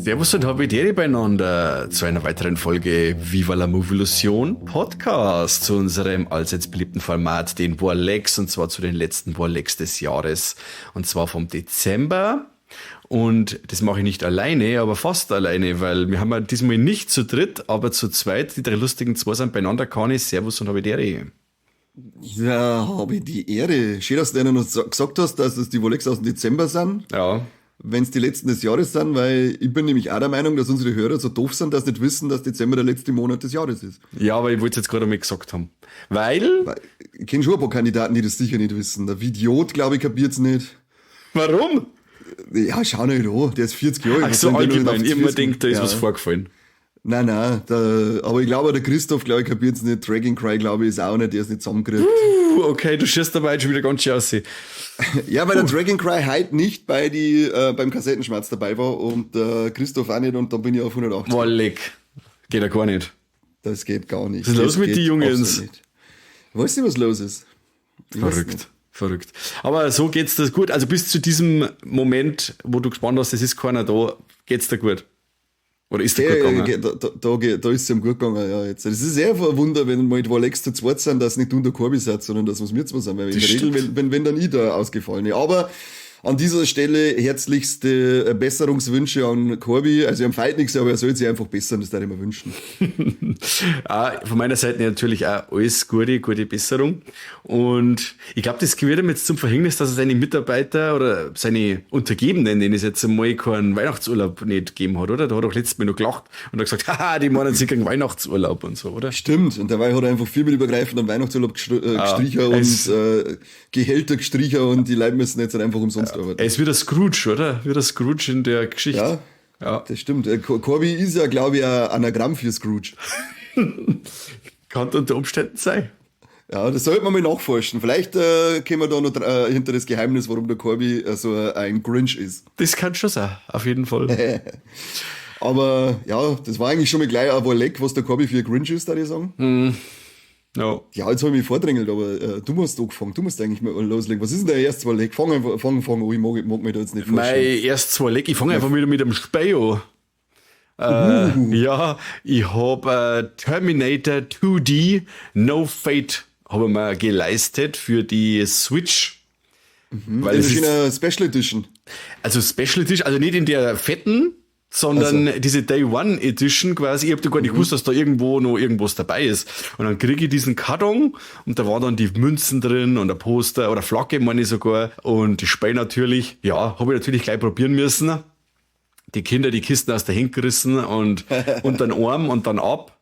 Servus und Habidere beieinander zu einer weiteren Folge Viva la Movolution Podcast, zu unserem allseits beliebten Format, den Warlegs, und zwar zu den letzten Warlegs des Jahres, und zwar vom Dezember. Und das mache ich nicht alleine, aber fast alleine, weil wir haben ja diesmal nicht zu dritt, aber zu zweit. Die drei lustigen zwei sind beieinander. Kani, Servus und Habidere. Ja, habe ich die Ehre. Schön, dass du einer noch gesagt hast, dass es die Warlegs aus dem Dezember sind. Ja. Wenn es die letzten des Jahres sind, weil ich bin nämlich auch der Meinung, dass unsere Hörer so doof sind, dass sie nicht wissen, dass Dezember der letzte Monat des Jahres ist. Ja, aber ich wollte es jetzt gerade einmal gesagt haben. Weil? Weil ich kenne schon ein paar Kandidaten, die das sicher nicht wissen. Der Vidiot, glaube ich, kapiert's nicht. Warum? Ja, schau nicht an, der ist 40 Jahre. Ach so, allgemein. Ich immer denkt, da ist was vorgefallen. Nein, nein, da, aber ich glaube, der Christoph, glaube ich, kapiert's nicht. Dragon Cry, glaube ich, ist auch nicht, der ist nicht zusammengekriegt. Okay, du schießt dabei schon wieder ganz schön aus. Ja, weil der Dragon Cry heute nicht beim Kassettenschmerz dabei war und Christoph auch nicht und dann bin ich auf 180. Boah, leck. Geht ja gar nicht. Das geht gar nicht. Was ist los mit den Jungs? Ich weiß nicht, was los ist. Ich Verrückt. Verrückt. Aber so geht's dir gut. Also bis zu diesem Moment, wo du gespannt hast, es ist keiner da, geht's dir gut. Oder ist der gut gegangen? Da ist es ihm gut gegangen, ja. Jetzt. Das ist eher ein Wunder, wenn mal die Warlegs zu zweit sind, dass nicht du und der Corby seid, sondern dass wir zwei sind. Weil in der Regel, wenn dann ich da ausgefallen ist. Aber an dieser Stelle herzlichste Besserungswünsche an Corby. Also er feiert nichts, aber er soll sich einfach bessern, das darf ich mir wünschen. Ah, von meiner Seite natürlich auch alles Gute, gute Besserung. Und ich glaube, das wird ihm jetzt zum Verhängnis, dass er seine Mitarbeiter oder seine Untergebenen, denen es jetzt einmal keinen Weihnachtsurlaub nicht gegeben hat, oder? Da hat er auch letztes Mal noch gelacht und hat gesagt, haha, die meinen, sie kriegen Weihnachtsurlaub und so, oder? Stimmt. Und dabei hat er einfach firmenübergreifend einen Weihnachtsurlaub gestrichen und Gehälter gestrichen und die Leute müssen jetzt halt einfach umsonst arbeiten. Er ist wie der Scrooge, oder? Wie der Scrooge in der Geschichte. Ja, ja, das stimmt. Corby ist ja, glaube ich, ein Anagramm für Scrooge. Kann unter Umständen sein. Ja, das sollte man mal nachforschen. Vielleicht kommen wir da noch hinter das Geheimnis, warum der Corby so ein Grinch ist. Das kann schon sein, auf jeden Fall. Aber ja, das war eigentlich schon mal gleich ein Leck, was der Corby für ein Grinch ist, würde ich sagen. Mm. No. Ja, jetzt habe ich mich vordrängelt, aber du musst angefangen, du musst eigentlich mal loslegen. Was ist denn der erste zwei Leck? Fang einfach, fang, fang, ich mag mich da jetzt nicht vorstellen. Mein erstes zwei Leck, ich fange einfach wieder mit dem Spiel an. Ja, ich hab Terminator 2D No Fate habe ich mir geleistet für die Switch. Mhm. Weil es ist eine Special Edition. Also Special Edition, also nicht in der fetten, sondern also diese Day One Edition quasi. Ich hab da gar nicht gewusst, dass da irgendwo noch irgendwas dabei ist. Und dann kriege ich diesen Karton und da waren dann die Münzen drin und ein Poster oder Flagge, meine ich sogar. Und die Spiel natürlich, ja, habe ich natürlich gleich probieren müssen. Die Kinder die Kisten aus der Hand gerissen und unter den Arm und dann ab.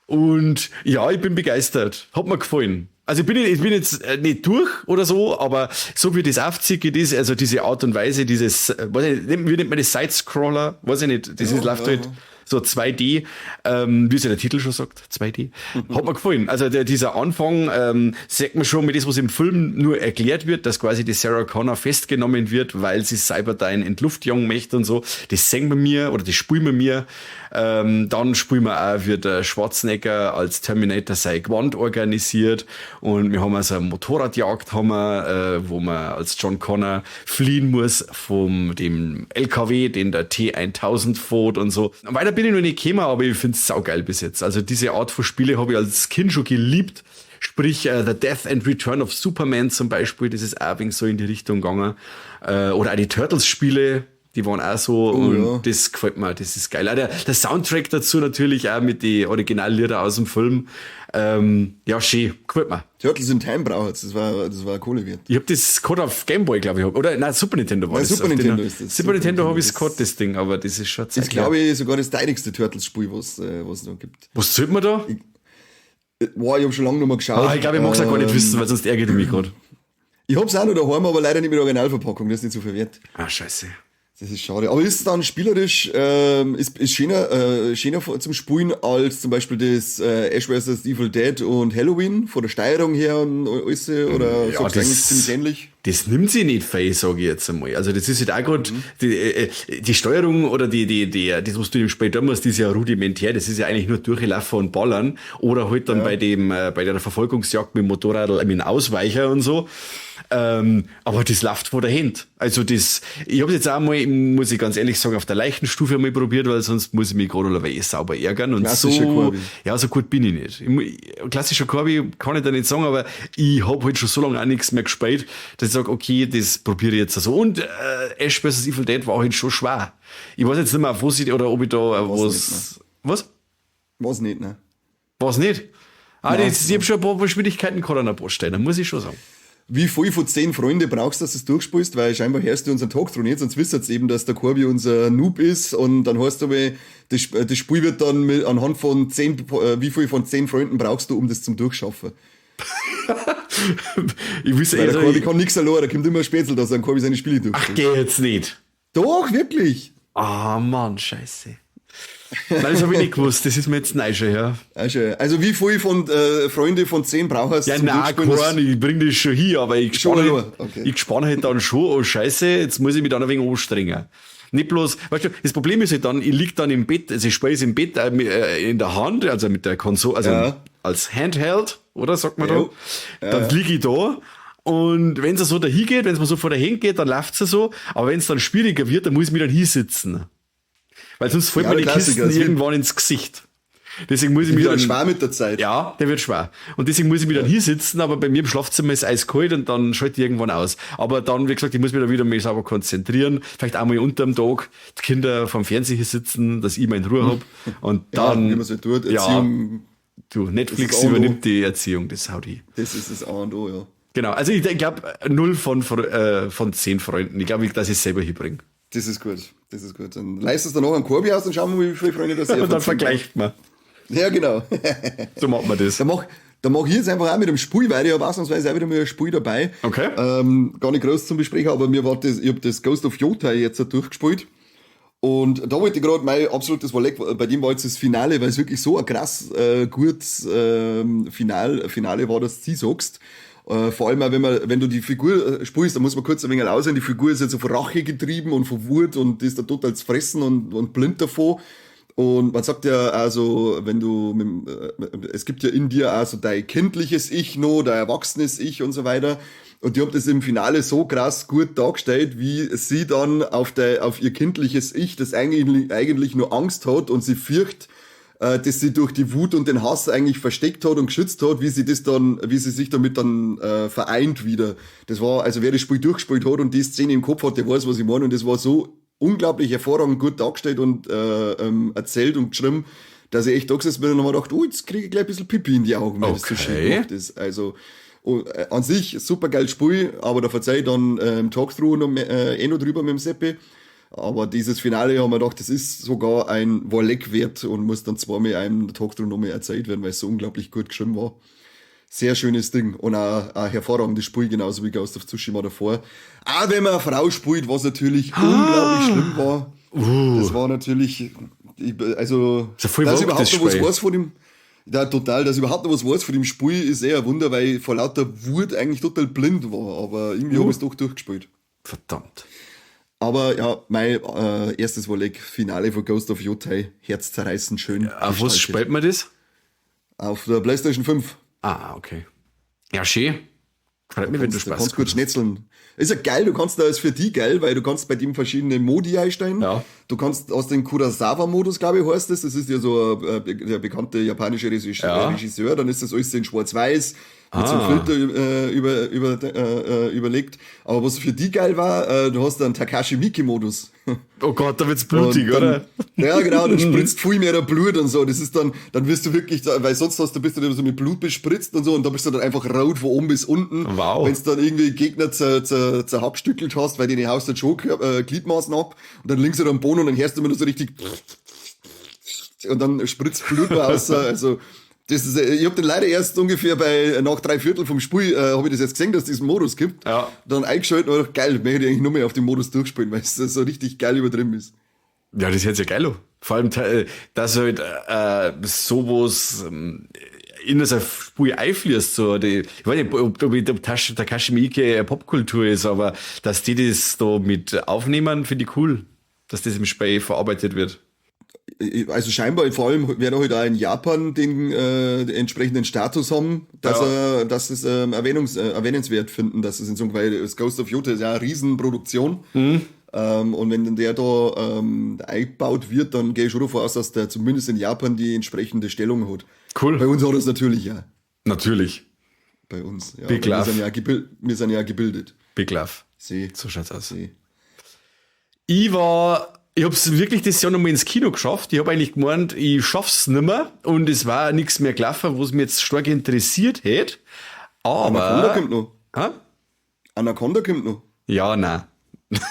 Und ja, ich bin begeistert. Hat mir gefallen. Also ich bin jetzt nicht durch oder so, aber so wie das aufzieht ist, also diese Art und Weise, dieses, weiß ich nicht, wie nennt man das, Sidescroller, weiß ich nicht, das ist, läuft halt so 2D, wie es ja der Titel schon sagt, 2D, hat mir gefallen. Also dieser Anfang, sieht man schon mit das, was im Film nur erklärt wird, dass quasi die Sarah Connor festgenommen wird, weil sie Cyberdyne in die Luft jagen möchte und so, das sehen wir mir oder das spielen wir mir. Dann spielen wir auch, wie der Schwarzenegger als Terminator sein Gewand organisiert und wir haben also eine Motorradjagd, haben wir, wo man als John Connor fliehen muss vom dem LKW, den der T1000 fährt und so. Weiter bin ich noch nicht gekommen, aber ich find's saugeil bis jetzt. Also diese Art von Spiele habe ich als Kind schon geliebt. Sprich, The Death and Return of Superman zum Beispiel, das ist auch ein wenig so in die Richtung gegangen. Oder auch die Turtles-Spiele, die waren auch so, und ja, das gefällt mir, das ist geil. Auch der Soundtrack dazu natürlich auch mit den Originallieder aus dem Film. Ja, schön, gefällt mir. Turtles in Time braucht's, das war Kohle wert. Ich hab das gehabt auf Game Boy, glaube ich, oder? Nein, Super Nintendo war das. Super Nintendo ist das. Super Nintendo habe ich's gehabt, das Ding, aber das ist schon Zeit. Das ist, glaube ich, sogar das teuerste Turtles-Spiel, was es noch gibt. Was zahlt man da? Ich hab schon lange noch mal geschaut. Ah, ich glaube, ich mag's auch gar nicht wissen, weil sonst ärgert ich mich gerade. Ich hab's auch noch daheim, aber leider nicht mit Originalverpackung, das ist nicht so viel wert. Ah, scheiße. Das ist schade. Aber ist es dann spielerisch, ist schöner zum Spielen als zum Beispiel das Ash vs. Evil Dead und Halloween von der Steuerung her und alles, oder ja, sagst du eigentlich ziemlich ähnlich? Das nimmt sie nicht fein, sage ich jetzt einmal. Also das ist halt auch grad, die Steuerung oder das, was du im Spiel tun musst, ist ja rudimentär. Das ist ja eigentlich nur durchlaufen und ballern. Oder halt dann bei der Verfolgungsjagd mit dem Motorrad, mit dem Ausweicher und so. Aber das läuft vor der Hand. Also das, ich hab's jetzt auch mal, muss ich ganz ehrlich sagen, auf der leichten Stufe einmal probiert, weil sonst muss ich mich gerade oder sauber ärgern. Und Klassischer so, Corby. ja, so gut bin ich nicht. Klassischer Corby kann ich da nicht sagen, aber ich hab halt schon so lange auch nichts mehr gespielt, dass ich sag, okay, das probiere ich jetzt so. Und Ash vs. Evil Dead war halt schon schwer. Ich weiß jetzt nicht mehr, auf was ich, oder ob ich da, Was was, nicht, ne? was? Was nicht, ne? Was nicht? Ah, Nein. das, ich hab schon ein paar Schwierigkeiten gehabt an der Poststelle, muss ich schon sagen. Wie viel von 10 Freunde brauchst du, dass du es durchspielst? Weil scheinbar hörst du unseren Talk-Through nicht, sonst wisst ihr eben, dass der Corby unser Noob ist und dann heißt aber, das Spiel wird dann mit, anhand von 10, wie viel von 10 Freunden brauchst du, um das zum Durchschaffen? Ich weiß, Weil der also, Corby ich, kann nix verloren, da kommt immer Spätzle, dass er ein Corby seine Spiele durchspielt. Ach, geh jetzt nicht. Doch, wirklich. Ah, Mann, scheiße. Nein, das hab ich nicht gewusst, das ist mir jetzt neu schon, ja. Also wie viel von Freunde von 10 brauchst du Ja, zum nein, Durchspielen? keinen, ich bring das schon hin, aber ich Schon spann allein, halt, okay. ich spann halt dann schon, oh scheiße, jetzt muss ich mich dann ein wenig anstrengen. Nicht bloß, weißt du, das Problem ist halt dann, ich lieg dann im Bett, also ich spiele es im Bett mit in der Hand, also mit der Konsole, also als Handheld, oder sagt man da? Dann lieg ich da und wenn's so dahin geht, wenn's mir so vor der Hand geht, dann läuft's ja so, aber wenn's dann schwieriger wird, dann muss ich mich dann hinsitzen. Weil sonst fällt Ja, mir der die Klassiker, Kisten es wird irgendwann ins Gesicht. Deswegen muss ich Der mich wird dann schwer mit der Zeit. Ja, der wird schwer. Und deswegen muss ich mich dann hier sitzen, aber bei mir im Schlafzimmer ist eiskalt und dann schalte ich irgendwann aus. Aber dann, wie gesagt, ich muss mich da wieder mal sauber konzentrieren. Vielleicht einmal unterm Tag die Kinder vorm Fernseher hier sitzen, dass ich meine Ruhe hab. Und Ja, dann, wie man so tut, ja, Erziehung. du, Netflix Das ist A und O. übernimmt die Erziehung, das haut ich. Das ist das A und O, ja. Genau, also ich glaub, 0 von 10 Freunden. Ich glaub, dass ich es selber hinbringe. Das ist gut, das ist gut. Dann leistest du noch einen Corby aus und schauen wir mal, wie viele Freunde das Und dann von zehn vergleicht man. Ja, genau. So macht man das. Da mach ich jetzt einfach auch mit dem Spiel weiter. Ich hab ausnahmsweise auch wieder mal ein Spiel dabei. Gar nicht groß zum Besprechen, aber mir war das, ich hab das Ghost of Yotei jetzt durchgespielt. Und da wollte ich grad mein absolutes Warleck, bei dem war jetzt das Finale, weil es wirklich so ein krass gutes Finale war, dass du sagst. Vor allem auch, wenn du die Figur spielst, da muss man kurz ein wenig aussehen, die Figur ist jetzt auf Rache getrieben und von Wut und ist da total zu fressen und blind davon. Und man sagt ja also, wenn du mit dem es gibt ja in dir auch so dein kindliches Ich noch, dein erwachsenes Ich und so weiter. Und die haben das im Finale so krass gut dargestellt, wie sie dann auf ihr kindliches Ich, das eigentlich nur Angst hat und sie fürcht, dass sie durch die Wut und den Hass eigentlich versteckt hat und geschützt hat, wie sie das dann, wie sie sich damit dann vereint wieder. Das war, also wer das Spiel durchgespielt hat und die Szene im Kopf hat, der weiß, was ich meine. Und das war so unglaublich hervorragend gut dargestellt und erzählt und geschrieben, dass ich echt da gesessen bin und hab mir gedacht, oh, jetzt krieg ich gleich ein bisschen Pipi in die Augen, weil das so schön gemacht ist. Also, oh an sich super geiles Spiel, aber da verzeih ich dann Talkthrough noch eh noch drüber mit dem Seppi. Aber dieses Finale haben wir gedacht, das ist sogar ein Warleck wert und muss dann zweimal einem Talkthrough nochmal erzählt werden, weil es so unglaublich gut geschrieben war. Sehr schönes Ding und auch ein hervorragendes Spiel, genauso wie Ghost of Tsushima davor. Auch wenn man eine Frau spielt, was natürlich unglaublich schlimm war. Das war natürlich, ich, also, Das ist ja voll dass woke, überhaupt das noch was Spiel. weiß von dem, ja, total, dass überhaupt noch was weiß von dem Spiel, ist eher ein Wunder, weil ich vor lauter Wut eigentlich total blind war, aber irgendwie hab ich's doch durchgespielt. Verdammt. Aber ja, mein erstes Warleck-Finale von Ghost of Yotei, herzzerreißend schön. Ja, auf was gestaltet. spielt man das? Auf der PlayStation 5. Ah, okay. Ja, schön. Freut mich, wenn du Du Spaß kannst gut gehabt hast. schnetzeln. Ist ja geil, du kannst da, ist für die geil, weil du kannst bei dem verschiedene Modi einstellen. Du kannst aus dem Kurosawa-Modus, glaube ich, heißt das. Das ist ja so ein der bekannte japanische Regisseur. Dann ist das alles in Schwarz-Weiß, mit so einem Filter überlegt. Aber was für die geil war, du hast dann Takashi Miike-Modus. Oh Gott, da wird's blutig, Und dann, oder? Ja, genau, dann spritzt viel mehr Blut und so. Das ist dann, dann wirst du wirklich, weil sonst hast du, bist du dann so mit Blut bespritzt und so und da bist du dann einfach rot von oben bis unten. Wow. Wenn's dann irgendwie Gegner zerhackstückelt hast, weil die haust dann schon Gliedmaßen ab und dann links oder am Boden und dann hörst du immer nur so richtig und dann spritzt Blut noch raus. Also, das ist, ich hab den leider erst ungefähr bei, nach 3/4 vom Spiel, hab ich das jetzt gesehen, dass es diesen Modus gibt. Dann eingeschaltet und gedacht, geil, möchte ich eigentlich nur mehr auf den Modus durchspielen, weil es so richtig geil übertrieben ist. Ja, das hört sich ja geil an. Vor allem, dass halt sowas, in so ein Spiel einfließt. So, die, ich weiß nicht, ob Takashi Miike Popkultur ist, aber dass die das da mit aufnehmen, finde ich cool, dass das im Spiel verarbeitet wird. Also scheinbar, vor allem wird er halt auch in Japan den entsprechenden Status haben, dass dass es erwähnenswert finden, dass es in so, weil das Ghost of Yotei ist ja eine Riesenproduktion. Und wenn dann der da eingebaut wird, dann gehe ich schon davon aus, dass der zumindest in Japan die entsprechende Stellung hat. Cool. Bei uns hat er es natürlich ja. Natürlich. Bei uns, ja. Big Love. Wir sind ja gebildet. Big Love. See. So schaut's aus. See. Ich hab's wirklich das Jahr nochmal ins Kino geschafft. Ich hab eigentlich gemeint, ich schaff's nimmer und es war nix mehr gelaufen, was mich jetzt stark interessiert hätte. Aber Anaconda kommt noch. Hä? Anaconda kommt noch. Ja, nein.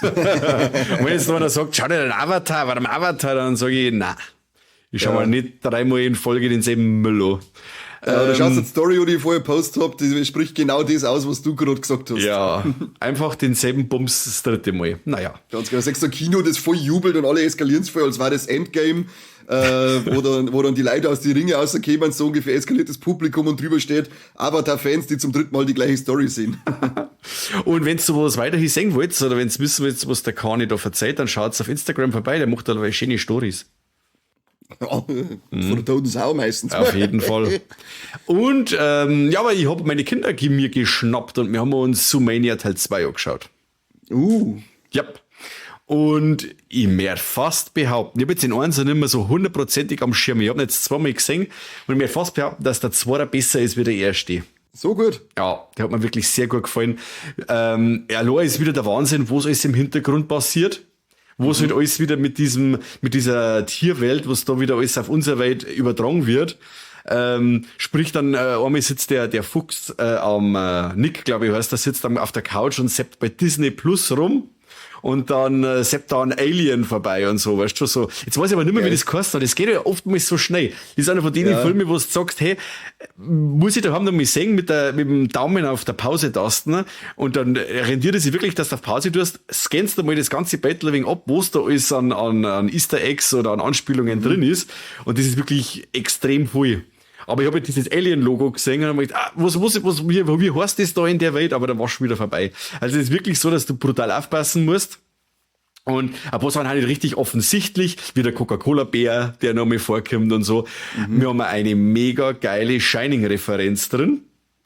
Wenn jetzt noch einer sagt, schau dir den Avatar, warum Avatar, dann sag ich, nein. Ich schau mal nicht dreimal in Folge denselben Müll an. Ja, da schaust du die Story, die ich vorher gepostet hab, die spricht genau das aus, was du gerade gesagt hast. Ja, einfach denselben Bums das dritte Mal. Naja. Ganz genau. Sagst du Kino, das voll jubelt und alle eskalieren's voll, als war das Endgame, wo dann die Leute aus die Ringe rauskommen, so ungefähr eskaliert das Publikum und drüber steht Avatar-Fans, die zum dritten Mal die gleiche Story sehen. Und wenn's du was weiterhin sehen wollt, oder wenn's wissen wollt, was der Kani da verzeiht, dann schaut's auf Instagram vorbei, der macht da schöne Stories. Ja, von der toten Sau meistens. Auf jeden Fall. Und ja, aber ich hab meine Kinder mir geschnappt und wir haben uns Zoomania Teil 2 angeschaut. Yep. Und ich möchte fast behaupten, ich hab jetzt den einen nicht mehr so hundertprozentig am Schirm. Ich hab ihn jetzt zweimal gesehen und ich möchte fast behaupten, dass der zweite besser ist wie der erste. So gut? Ja, der hat mir wirklich sehr gut gefallen. Allein ist wieder der Wahnsinn, was alles im Hintergrund passiert. Wo es halt alles wieder mit dieser Tierwelt, was da wieder alles auf unsere Welt übertragen wird. Sprich dann, einmal sitzt der Fuchs am Nick, glaub ich, heißt der, sitzt auf der Couch und zappt bei Disney Plus rum. Und dann zappt da ein Alien vorbei und so, weißt du, so. Jetzt weiß ich aber nicht mehr, wie das geheißen hat. Das geht ja oftmals so schnell. Das ist einer von den Filmen, wo du sagst, hey, muss ich daheim noch mal sehen mit dem Daumen auf der Pause-Taste, ne? Und dann rendiert es sich wirklich, dass du auf Pause tust, scannst du mal das ganze Battle ein wenig ab, was da alles an Easter Eggs oder an Anspielungen drin ist. Und das ist wirklich extrem viel. Aber ich hab halt dieses Alien-Logo gesehen und hab mir gedacht, ah, wie heißt das da in der Welt? Aber dann war's schon wieder vorbei. Also es ist wirklich so, dass du brutal aufpassen musst. Und ein paar Sachen sind halt richtig offensichtlich, wie der Coca-Cola-Bär, der nochmal vorkommt und so. Wir haben eine mega geile Shining-Referenz drin.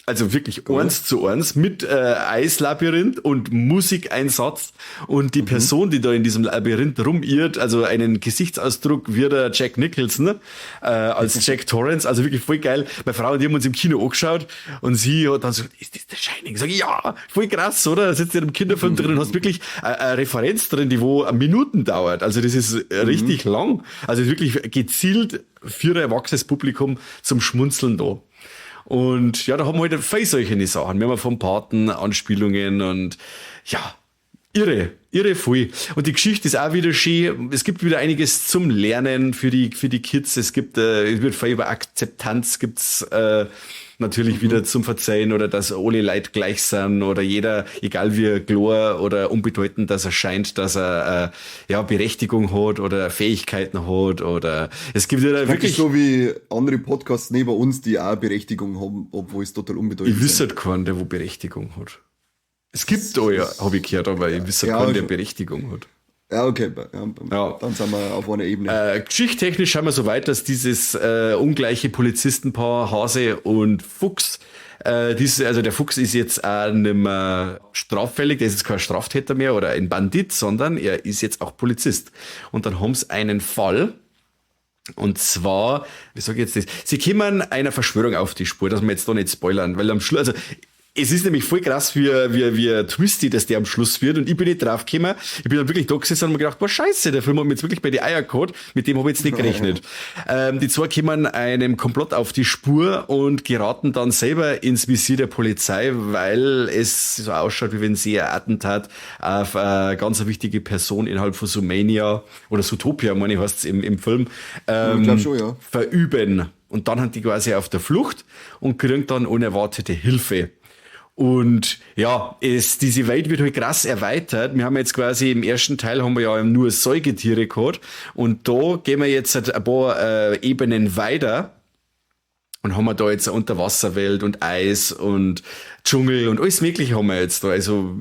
Also wirklich 1:1 mit Eislabyrinth und Musikeinsatz und die Person, die da in diesem Labyrinth rumirrt, also einen Gesichtsausdruck wie der Jack Nicholson als Jack Torrance, also wirklich voll geil. Meine Frau und ich haben uns im Kino angeschaut und sie hat dann so, ist das der Shining? Sag ich, ja, voll krass, oder? Da sitzt du in einem Kinderfilm drin und hast wirklich eine Referenz drin, die wo Minuten dauert. Also das ist richtig lang. Also wirklich gezielt für ein erwachsenes Publikum zum Schmunzeln da. Und ja, da haben wir halt viel solche Sachen. Wir haben vom Paten Anspielungen und ja, irre, irre viel. Und die Geschichte ist auch wieder schön. Es gibt wieder einiges zum Lernen für die Kids. Es wird viel über Akzeptanz gibt's natürlich wieder zum Verzeihen oder dass alle Leute gleich sind oder jeder, egal wie klar oder unbedeutend, dass er scheint, dass er ja, Berechtigung hat oder Fähigkeiten hat oder es gibt ja da Praktisch wirklich so wie andere Podcasts neben uns, die auch Berechtigung haben, obwohl es total unbedeutend Ich wüsste sind. halt keinen, der wo Berechtigung hat. Es gibt da ja, hab ich gehört, aber ich wüsste keinen, der Berechtigung hat. Ja, okay. Ja, dann sind wir auf einer Ebene. Geschichttechnisch schauen wir so weit, dass dieses ungleiche Polizistenpaar Hase und Fuchs, diese, also der Fuchs ist jetzt auch nicht mehr straffällig, der ist jetzt kein Straftäter mehr oder ein Bandit, sondern er ist jetzt auch Polizist. Und dann haben sie einen Fall. Und zwar, wie sag ich jetzt das? Sie kommen einer Verschwörung auf die Spur, dass wir jetzt da nicht spoilern, weil am Schluss, also es ist nämlich voll krass, wie twisty, dass der am Schluss wird. Und ich bin nicht drauf gekommen. Ich bin dann wirklich da gesessen und hab mir gedacht, boah, scheiße, der Film hat mir jetzt wirklich bei die Eier gehabt. Mit dem hab ich jetzt nicht gerechnet. Die zwei kommen einem Komplott auf die Spur und geraten dann selber ins Visier der Polizei, weil es so ausschaut, wie wenn sie ein Attentat auf eine ganz wichtige Person innerhalb von Zoomania oder Zootopia, meine ich, heißt's im Film, Ja, ich glaub schon, ja. verüben. Und dann sind die quasi auf der Flucht und kriegen dann unerwartete Hilfe. Und ja, diese Welt wird halt krass erweitert. Wir haben jetzt quasi im ersten Teil haben wir ja nur Säugetiere gehabt. Und da gehen wir jetzt halt ein paar Ebenen weiter. Und haben wir da jetzt eine Unterwasserwelt und Eis und Dschungel und alles Mögliche haben wir jetzt da. Also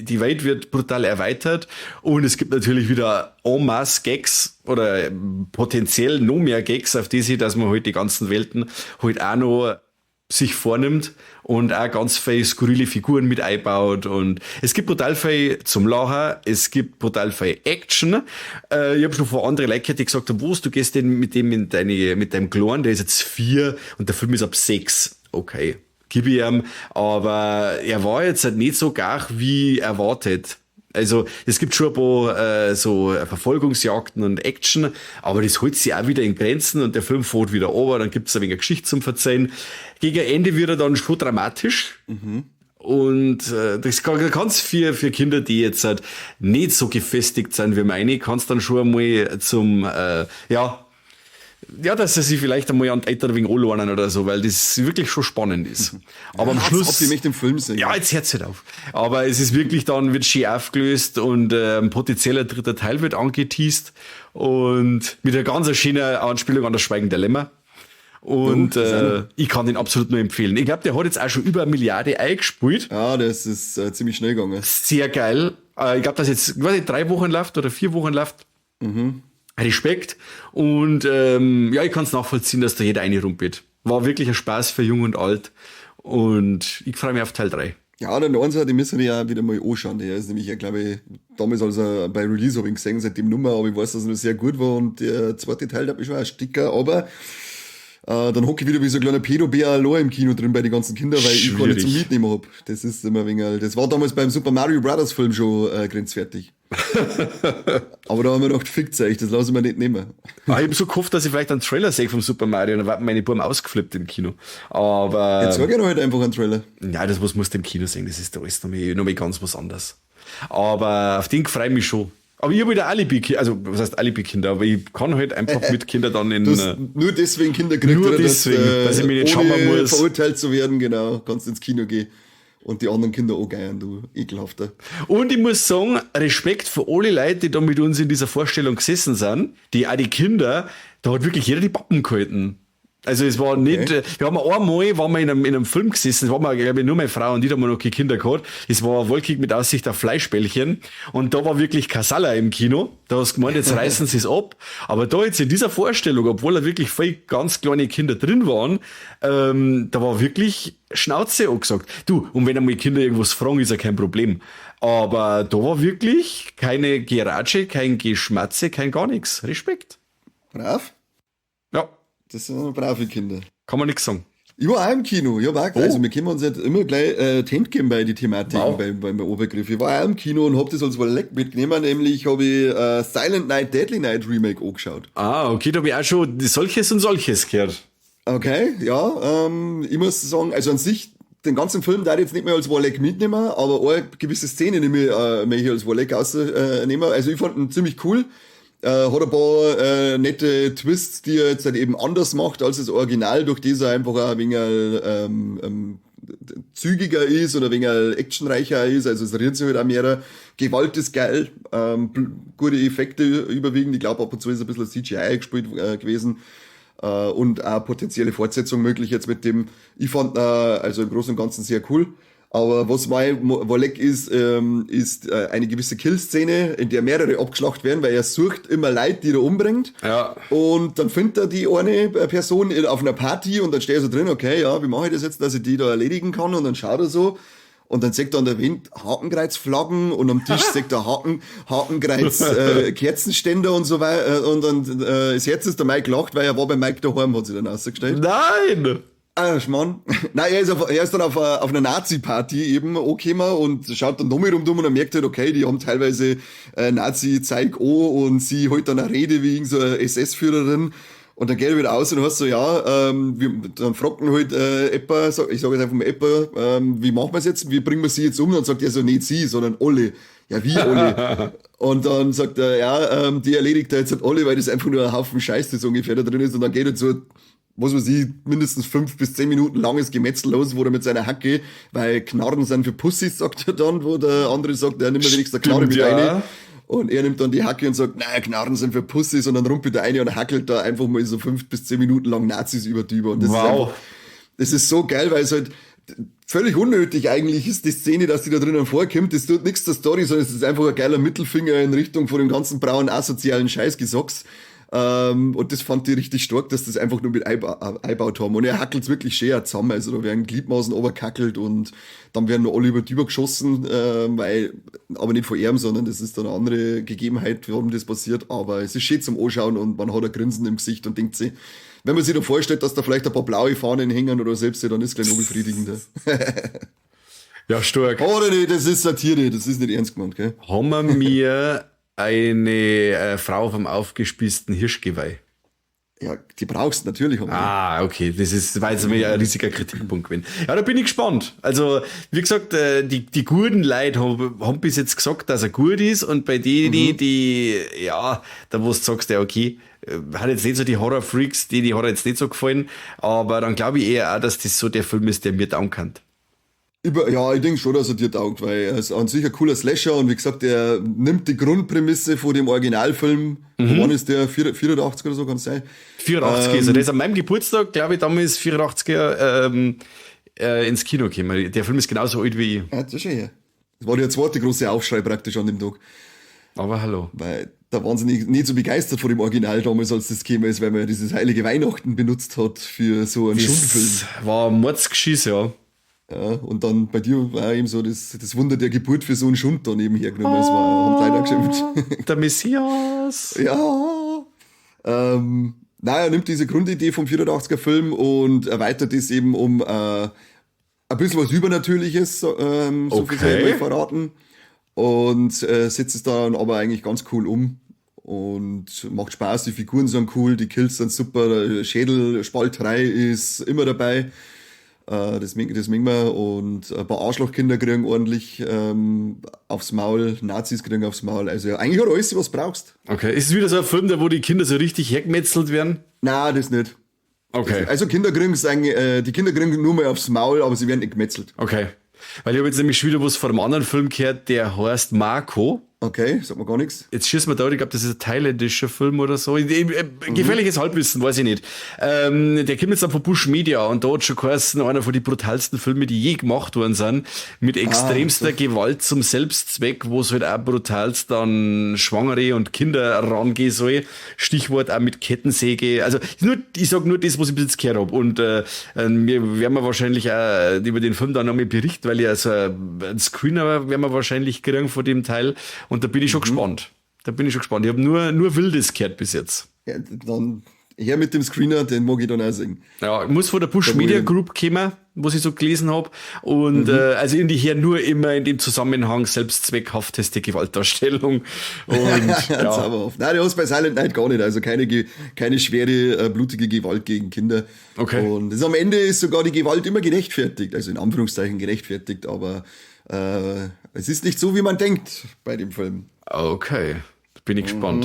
die Welt wird brutal erweitert und es gibt natürlich wieder en masse Gags oder potenziell noch mehr Gags, auf die sich, dass man halt die ganzen Welten halt auch noch sich vornimmt und auch ganz viel skurrile Figuren mit einbaut und es gibt brutal viel zum Lachen, es gibt brutal viel Action. Ich habe schon von anderen Leuten gehört, die gesagt haben, was, du gehst denn mit dem mit deinem Kleinen, der ist jetzt 4 und der Film ist ab 6. Okay, gib ich ihm, aber er war jetzt halt nicht so gar wie erwartet. Also es gibt schon ein paar so Verfolgungsjagden und Action, aber das hält sich auch wieder in Grenzen und der Film fährt wieder runter, dann gibt's ein wenig Geschichte zum Verzeihen. Gegen Ende wird er dann schon dramatisch. Und das kann's für Kinder, die jetzt halt nicht so gefestigt sind wie meine, kann's dann schon einmal zum, ja, dass sie sich vielleicht einmal an die Eltern wegen anlernen oder so, weil das wirklich schon spannend ist. Aber am Ja, Schluss. Ob die möchte den Film sehen. Ja, jetzt hört's halt auf. Aber es ist wirklich dann, wird schön aufgelöst und ein potenzieller dritter Teil wird angeteased und mit einer ganz schönen Anspielung an das Schweigen der Lämmer. Und Oh, das ist auch ich kann den absolut nur empfehlen. Ich glaub, der hat jetzt auch schon über 1 Milliarde eingespielt. Ja, das ist ziemlich schnell gegangen. Sehr geil. Ich glaub, dass jetzt, ich weiß nicht, 3 Wochen läuft oder 4 Wochen läuft. Respekt. Und ja, ich kann's nachvollziehen, dass da jeder eine rumgeht. War wirklich ein Spaß für Jung und Alt. Und ich freue mich auf Teil 3. Ja, der Einser, den müssen wir ja wieder mal anschauen. Der ist nämlich, ja, glaub ich, damals, als er bei Release hab ich ihn gesehen, seitdem Nummer, aber ich weiß, dass er noch sehr gut war. Und der zweite Teil, der hat mich schon ein Sticker, aber dann hocke ich wieder wie so ein kleiner Pädobär allein im Kino drin bei den ganzen Kindern, weil ich keine zum Schwierig. Mitnehmen hab. Das ist immer ein wenig, das war damals beim Super Mario Brothers Film schon grenzwertig. Aber da haben wir gedacht, fickt's euch, das lassen wir nicht nehmen. Ah, ich hab so gehofft, dass ich vielleicht einen Trailer sehe vom Super Mario und dann waren meine Buben ausgeflippt im Kino. Aber jetzt sag ich doch halt einfach einen Trailer. Ja, das musst du im Kino sehen, das ist da alles noch mal ganz was anderes. Aber auf den freu ich mich schon. Aber ich hab wieder Alibi-Kinder, also was heißt Alibi-Kinder, aber ich kann halt einfach mit Kindern dann in, Du hast nur deswegen Kinder gekriegt, nur oder, dass, deswegen, dass ich mich nicht ohne schauen muss. verurteilt zu werden, genau, kannst ins Kino gehen. Und die anderen Kinder auch geiern, du ekelhafter. Und ich muss sagen, Respekt für alle Leute, die da mit uns in dieser Vorstellung gesessen sind, die auch die Kinder, da hat wirklich jeder die Pappen gehalten. Also es war nicht, wir haben einmal, waren wir in einem Film gesessen, es waren wir, glaub ich, nur meine Frau und ich, da haben wir noch keine Kinder gehabt. Es war wolkig mit Aussicht auf Fleischbällchen und da war wirklich Kasalla im Kino. Da hast du gemeint, jetzt reißen sie's ab. Aber da jetzt in dieser Vorstellung, obwohl da wirklich voll ganz kleine Kinder drin waren, da war wirklich Schnauze angesagt. Du, und wenn einmal Kinder irgendwas fragen, ist ja kein Problem. Aber da war wirklich keine Geratsche, kein Geschmatze, kein gar nichts. Respekt. Brav? Ja. Das sind brave Kinder. Kann man nix sagen. Ich war auch im Kino. Ich hab auch, Oh. also wir können uns nicht immer gleich Tent geben bei den Thematiken, Wow. beim Obergriff. Ich war auch im Kino und hab das als Leck mitgenommen, nämlich hab ich Silent Night, Deadly Night Remake angeschaut. Ah, okay, da hab ich auch schon solches und solches gehört. Okay, ja, ich muss sagen, also an sich, den ganzen Film darf ich jetzt nicht mehr als Warleck mitnehmen, aber eine gewisse Szene nehme ich möchte ich als Warleck rausnehmen. Also ich fand ihn ziemlich cool. Hat ein paar nette Twists, die er jetzt halt eben anders macht als das Original, durch die er einfach auch ein wenig zügiger ist oder ein wenig actionreicher ist. Also es rührt sich halt auch mehr. Gewalt ist geil, gute Effekte überwiegend. Ich glaub, ab und zu ist ein bisschen CGI gespielt gewesen. Und auch potenzielle Fortsetzung möglich jetzt mit dem. Ich fand also im Großen und Ganzen sehr cool. Aber was mein Warleck ist, ist eine gewisse Kill-Szene, in der mehrere abgeschlacht werden, weil er sucht immer Leute, die er umbringt. Und dann findet er die eine Person auf einer Party und dann steht er so drin, okay, ja, wie mache ich das jetzt, dass ich die da erledigen kann? Und dann schaut er so und dann sieht er an der Wand Hakenkreuzflaggen und am Tisch sieht er Hakenkreuz Kerzenständer und so weiter. Und dann das Herz ist der Mike gelacht, weil er war bei Mike daheim, hat sich dann rausgestellt. Nein! Ah, Schmarrn. Nein, er ist dann auf einer Nazi-Party eben angekommen und schaut dann nochmal rundum und dann merkt halt, okay, die haben teilweise Nazi-Zeug an und sie hält dann eine Rede wie irgend so eine S S-Führerin und dann geht er wieder aus und heißt so, ja wir, dann fragt ihn halt Epper, sag, ich sag jetzt einfach mal Epper, wie machen wir's jetzt, wie bringen wir sie jetzt um? Dann sagt er so, nicht sie, sondern alle. Ja, wie alle? Und dann sagt er, ja, die erledigt er jetzt halt alle, weil das einfach nur ein Haufen Scheiß, das ungefähr da drin ist und dann geht er so, was weiß ich, mindestens 5 bis 10 Minuten langes Gemetzel los, wo er mit seiner Hacke, weil Knarren sind für Pussys, sagt er dann, wo der andere sagt, er nimmt mir wenigstens eine Knarre Stimmt, mit ja. rein. Und er nimmt dann die Hacke und sagt, naja, Knarren sind für Pussys, und dann rumpelt er eine und hackelt da einfach mal so 5 bis 10 Minuten lang Nazis über die über. Und das ist einfach, das ist so geil, weil es halt völlig unnötig eigentlich ist, die Szene, dass die da drinnen vorkommt. Das tut nichts zur Story, sondern es ist einfach ein geiler Mittelfinger in Richtung von dem ganzen braunen asozialen Scheißgesocks. Und das fand ich richtig stark, dass das einfach nur mit einbaut haben. Und er hackelt's wirklich schön zusammen. Also da werden Gliedmaßen oberkackelt und dann werden noch alle über die geschossen, weil, aber nicht von ihm, sondern das ist dann eine andere Gegebenheit, warum das passiert. Aber es ist schön zum Anschauen und man hat ein Grinsen im Gesicht und denkt sich, wenn man sich da vorstellt, dass da vielleicht ein paar blaue Fahnen hängen oder selbst, dann ist es gleich noch befriedigender. Ja, stark. Oder nicht, das ist Satire, das ist nicht ernst gemeint, gell? Haben wir mir eine Frau vom aufgespießten Hirschgeweih? Ja, die brauchst du natürlich. Haben wir. Ah, okay. Das ist, war jetzt mir ein riesiger Kritikpunkt gewesen. Ja, da bin ich gespannt. Also, wie gesagt, die guten Leute haben bis jetzt gesagt, dass er gut ist, und bei denen, die, ja, da wo du sagst, ja, okay, hat jetzt nicht so die Horror-Freaks, die hat jetzt nicht so gefallen, aber dann glaube ich eher auch, dass das so der Film ist, der mir taugen kann. Ja, ich denke schon, dass er dir taugt, weil er ist an sich ein cooler Slasher und wie gesagt, er nimmt die Grundprämisse von dem Originalfilm. Wann ist der? 84 oder so, kann es sein? 84 ist er. Der ist an meinem Geburtstag, glaube ich, damals 84er, ins Kino gekommen. Der Film ist genauso alt wie ich. Ja, das ist schon her. Das war der zweite große Aufschrei praktisch an dem Tag. Aber hallo. Weil da waren sie nicht so begeistert von dem Original damals, als das gekommen ist, weil man ja dieses heilige Weihnachten benutzt hat für so einen Schundfilm. Das war ein Mordsgeschiss, ja. Ja, und dann bei dir war eben so das Wunder der Geburt für so einen Schund dann eben hergenommen. Das war, haben leider geschimpft. Der Messias. Ja. Naja, er nimmt diese Grundidee vom 84er Film und erweitert es eben um ein bisschen was Übernatürliches, so viel soll ich mal verraten. Und setzt es dann aber eigentlich ganz cool um und macht Spaß, die Figuren sind cool, die Kills sind super, der Schädelspalterei ist immer dabei. Das mögen wir. Und ein paar Arschlochkinder kriegen ordentlich aufs Maul, Nazis kriegen aufs Maul. Also ja, eigentlich hat er alles, was du brauchst. Okay. Ist es wieder so ein Film, da wo die Kinder so richtig hergemetzelt werden? Nein, das nicht. Also Kinder kriegen's eigentlich, die Kinder kriegen nur mal aufs Maul, aber sie werden nicht gemetzelt. Okay. Weil ich habe jetzt nämlich schon wieder was von einem anderen Film gehört, der heißt Marco. Okay, sagt mir gar nichts. Jetzt schießt mir da, ich glaube, das ist ein thailändischer Film oder so. Gefährliches Halbwissen, weiß ich nicht. Der kommt jetzt dann von Busch Media und da hat schon geheißen, einer von den brutalsten Filme, die je gemacht worden sind, mit extremster Gewalt zum Selbstzweck, wo es halt auch brutalst an Schwangere und Kinder rangehen soll. Stichwort auch mit Kettensäge. Also nur, ich sag nur das, was ich bis jetzt gehört hab. Und wir werden wir wahrscheinlich auch über den Film dann nochmal berichten, weil ja so ein Screener werden wir wahrscheinlich kriegen von dem Teil. Und da bin ich schon gespannt. Da bin ich schon gespannt. Ich habe nur Wildes gehört bis jetzt. Ja, dann her mit dem Screener, den mag ich dann auch sehen. Ja, muss von der Busch Da wo Media ich- Group kommen, was ich so gelesen hab. Und also in die her nur immer in dem Zusammenhang selbstzweckhafteste Gewaltdarstellung. Und ja. Zauberhaft. Nein, die hast bei Silent Night gar nicht. Also keine schwere, blutige Gewalt gegen Kinder. Und das, am Ende ist sogar die Gewalt immer gerechtfertigt. Also in Anführungszeichen gerechtfertigt, aber es ist nicht so, wie man denkt bei dem Film. Okay, bin ich gespannt.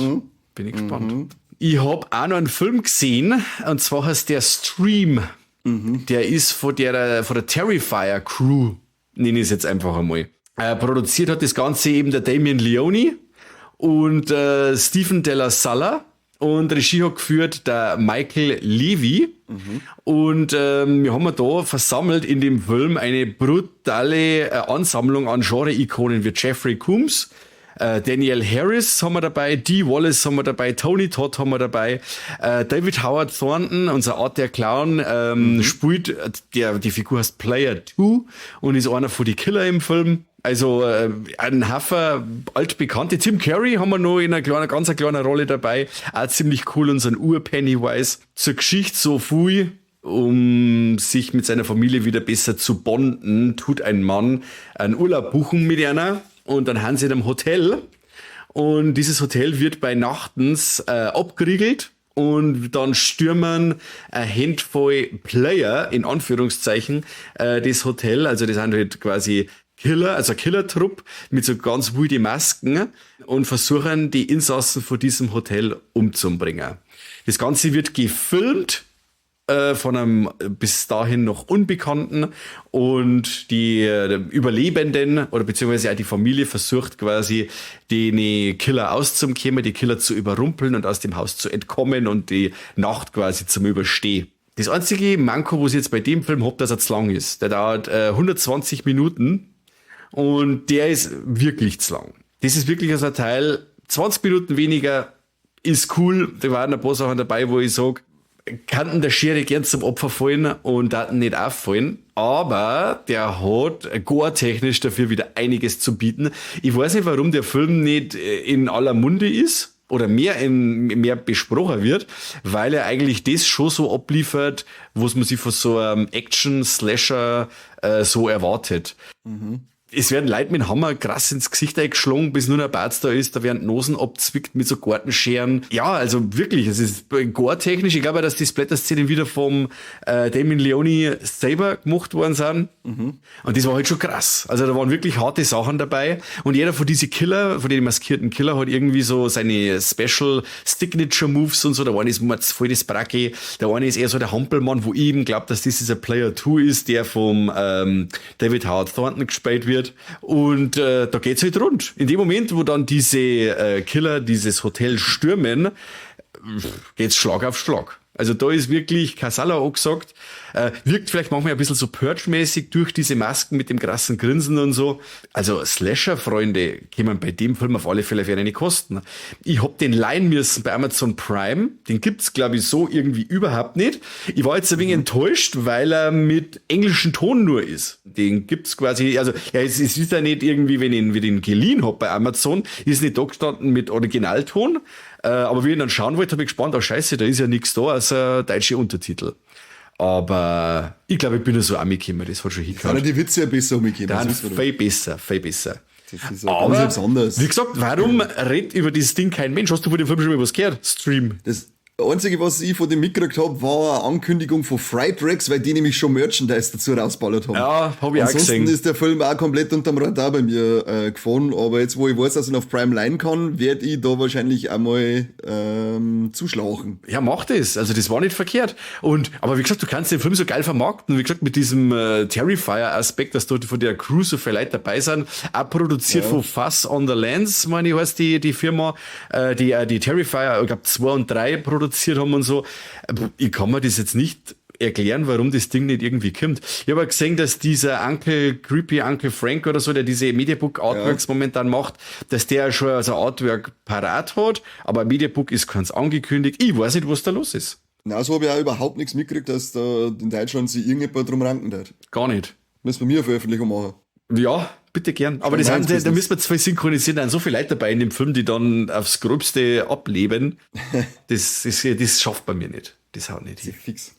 Bin ich gespannt. Ich hab auch noch einen Film gesehen, und zwar heißt der Stream. Der ist von der Terrifier Crew, nenne ich es jetzt einfach einmal. Produziert hat das Ganze eben der Damien Leone und Stephen Della Salla. Und Regie hat geführt der Michael Levy. Und wir haben da versammelt in dem Film eine brutale Ansammlung an Genre-Ikonen wie Jeffrey Combs, Danielle Harris haben wir dabei, Dee Wallace haben wir dabei, Tony Todd haben wir dabei, David Howard Thornton, unser Art der Clown, spielt, die Figur heißt Player 2 und ist einer von die Killer im Film. Also ein Haufen altbekannte. Tim Curry haben wir noch in einer kleinen, ganz kleinen Rolle dabei. Auch ziemlich cool, unseren Ur-Pennywise. Zur Geschichte so viel: Um sich mit seiner Familie wieder besser zu bonden, tut ein Mann einen Urlaub buchen mit einer und dann haben sie in einem Hotel und dieses Hotel wird bei Nachtens abgeriegelt und dann stürmen eine Handvoll Player, in Anführungszeichen, das Hotel. Also das sind halt quasi Killer, also ein Killertrupp mit so ganz wilde Masken und versuchen, die Insassen von diesem Hotel umzubringen. Das Ganze wird gefilmt Von einem bis dahin noch Unbekannten und die Überlebenden oder beziehungsweise auch die Familie versucht quasi den Killer auszukommen, die Killer zu überrumpeln und aus dem Haus zu entkommen und die Nacht quasi zum Überstehen. Das einzige Manko, was ich jetzt bei dem Film hab, dass er zu lang ist. Der dauert 120 Minuten und der ist wirklich zu lang. Das ist wirklich so ein Teil, 20 Minuten weniger ist cool. Da waren ein paar Sachen dabei, wo ich sag, kannten der Schere gern zum Opfer fallen und daten nicht auffallen. Aber der hat gore-technisch dafür wieder einiges zu bieten. Ich weiß nicht, warum der Film nicht in aller Munde ist oder mehr besprochen wird, weil er eigentlich das schon so abliefert, was man sich von so einem Action-Slasher so erwartet. Es werden Leute mit dem Hammer krass ins Gesicht eingeschlagen, bis nur noch ein Bart da ist, da werden Nosen abzwickt mit so Gartenscheren. Ja, also wirklich, es ist gore-technisch. Ich glaube, dass die Splatter-Szenen wieder vom Damien Leone selber gemacht worden sind. Und das war halt schon krass. Also da waren wirklich harte Sachen dabei. Und jeder von diesen Killer, von den maskierten Killer, hat irgendwie so seine Special Signature Moves und so. Der eine ist voll das Bracke, der eine ist eher so der Hampelmann, wo ich eben glaub, dass das dieser Player 2 ist, der vom David Howard Thornton gespielt wird. Und da geht's halt rund. In dem Moment, wo dann diese Killer dieses Hotel stürmen, geht's Schlag auf Schlag. Also da ist wirklich Kasala angesagt. Wirkt vielleicht manchmal ein bisschen so Purge-mäßig durch diese Masken mit dem krassen Grinsen und so. Also Slasher-Freunde kämen bei dem Film auf alle Fälle auf ihre Kosten. Ich hab den leihen müssen bei Amazon Prime. Den gibt's, glaub ich, so irgendwie überhaupt nicht. Ich war jetzt ein wenig enttäuscht, weil er mit englischem Ton nur ist. Den gibt's quasi, also ja, es ist ja nicht irgendwie, wenn ich ihn, wie den geliehen hab bei Amazon, ist nicht da gestanden mit Originalton. Aber wie ich ihn dann schauen wollte, hab ich gespannt, oh scheiße, da ist ja nix da, außer deutsche Untertitel. Aber ich glaube, ich bin ja so auch mitgekommen, das hat schon hingehauen. Sind ja die Witze ja besser umgekommen, Dann das wissen wir doch. viel besser, viel besser. Das ist ja Aber, ganz etwas anderes. wie gesagt, warum redet über dieses Ding kein Mensch? Hast du von dem Film schon mal was gehört? Stream. Das Einzige, was ich von dem mitgekriegt hab, war eine Ankündigung von Fright Rags, weil die nämlich schon Merchandise dazu rausballert haben. Ja, hab ich auch Ansonsten gesehen. ist der Film auch komplett unterm Radar bei mir gefahren, aber jetzt, wo ich weiß, dass ich ihn auf Prime leihen kann, werd ich da wahrscheinlich einmal zuschlagen. Ja, mach das. Also das war nicht verkehrt. Aber wie gesagt, du kannst den Film so geil vermarkten. Wie gesagt, mit diesem Terrifier-Aspekt, dass dort von der Crew so viele Leute dabei sind, auch produziert von Fuzz on the Lens, meine ich, heißt die Firma, die Terrifier, ich glaub, 2 und 3 produziert haben und so. Ich kann mir das jetzt nicht erklären, warum das Ding nicht irgendwie kommt. Ich habe auch gesehen, dass dieser Uncle, Creepy Uncle Frank oder so, der diese Mediabook Artworks momentan macht, dass der schon so ein Artwork parat hat, aber Mediabook ist keins angekündigt. Ich weiß nicht, was da los ist. Na, so habe ich auch überhaupt nichts mitgekriegt, dass da in Deutschland sich irgendjemand drum ranken hat. Gar nicht. Müssen wir mir eine Veröffentlichung machen. Ja, bitte gern. Aber das Schon sind, da meins müssen wir zwei synchronisieren, da sind so viele Leute dabei in dem Film, die dann aufs Gröbste ableben. Das schafft man mir nicht. Das haut nicht hin. Fix.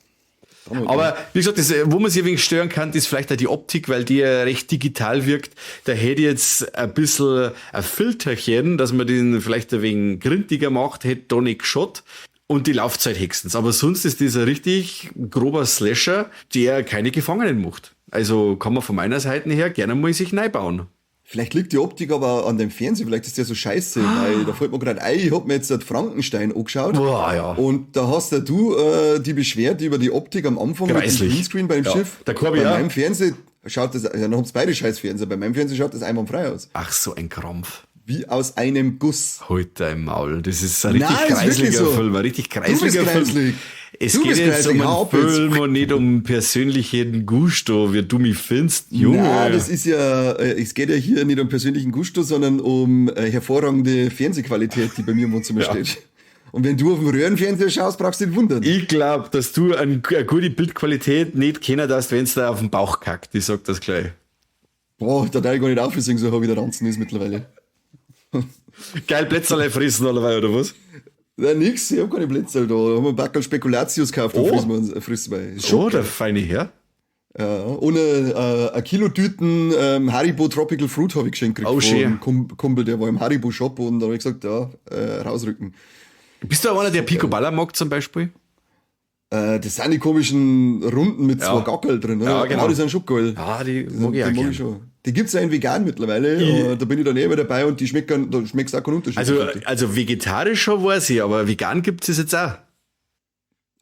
Aber wie gesagt, das, wo man sich ein wenig stören kann, ist vielleicht auch die Optik, weil die ja recht digital wirkt. Da hätte ich jetzt ein bisschen ein Filterchen, dass man den vielleicht ein wenig grindiger macht, hätte da nicht geschaut. Und die Laufzeit höchstens. Aber sonst ist das ein richtig grober Slasher, der keine Gefangenen macht. Also kann man von meiner Seite her gerne mal sich reinbauen. Vielleicht liegt die Optik aber an dem Fernseher, vielleicht ist der so scheiße, weil da fällt mir grad ein, ich hab mir jetzt den Frankenstein angeschaut. Boah, ja. Und da hast ja du die beschwert über die Optik am Anfang mit dem Greislich. Greenscreen beim Ja, Schiff. der Korbi, Bei ja. meinem Fernseher schaut das, ja, dann haben's beide scheiß Fernseher, bei meinem Fernseher schaut das einwandfrei aus. Ach, so ein Krampf. Wie aus einem Guss. Halt dein Maul. Das ist ein richtig Nein, ist wirklich kreisliger so. Film, ein richtig Du bist kreisliger Film. kreislig. Es Du geht bist jetzt kreislig. um einen Hau ab jetzt. Film und nicht um persönlichen Gusto, wie du mich findest, Junge. Nein, das ist ja, es geht ja hier nicht um persönlichen Gusto, sondern um hervorragende Fernsehqualität, die bei mir im Wohnzimmer steht. Und wenn du auf dem Röhrenfernseher schaust, brauchst du dich nicht wundern. Ich glaub, dass du eine gute Bildqualität nicht kennen darfst, wenn's da auf den Bauch kackt. Ich sag das gleich. Boah, da darf ich gar nicht aufsehen, so hab ich der Ranzen ist mittlerweile. Geil, Plätzerlei fressen allerweil, oder was? Na, nix, ich hab keine Plätzerl da. Da haben wir einen Backerl Spekulatius gekauft und fressen wir uns, fressen wir. Ist schon Oh, der geil. feine Herr. Ja, ohne ein Kilo Tüten Haribo Tropical Fruit hab ich geschenkt gekriegt Oh, von schön. einem Kumpel, der war im Haribo Shop und da hab ich gesagt, ja, rausrücken. Bist du auch einer, der Picoballa mag zum Beispiel? Das sind die komischen Runden mit Ja. zwei Gackerl drin, oder? Ja, genau. Ah, die sind schon geil. Ja, die Die mag ich auch mag gern. ich schon. Die gibt's ja in vegan mittlerweile. Da bin ich dann eh immer dabei und die schmecken, da schmeckst auch keinen Unterschied. Also vegetarisch schon weiß ich, aber vegan gibt's es jetzt auch.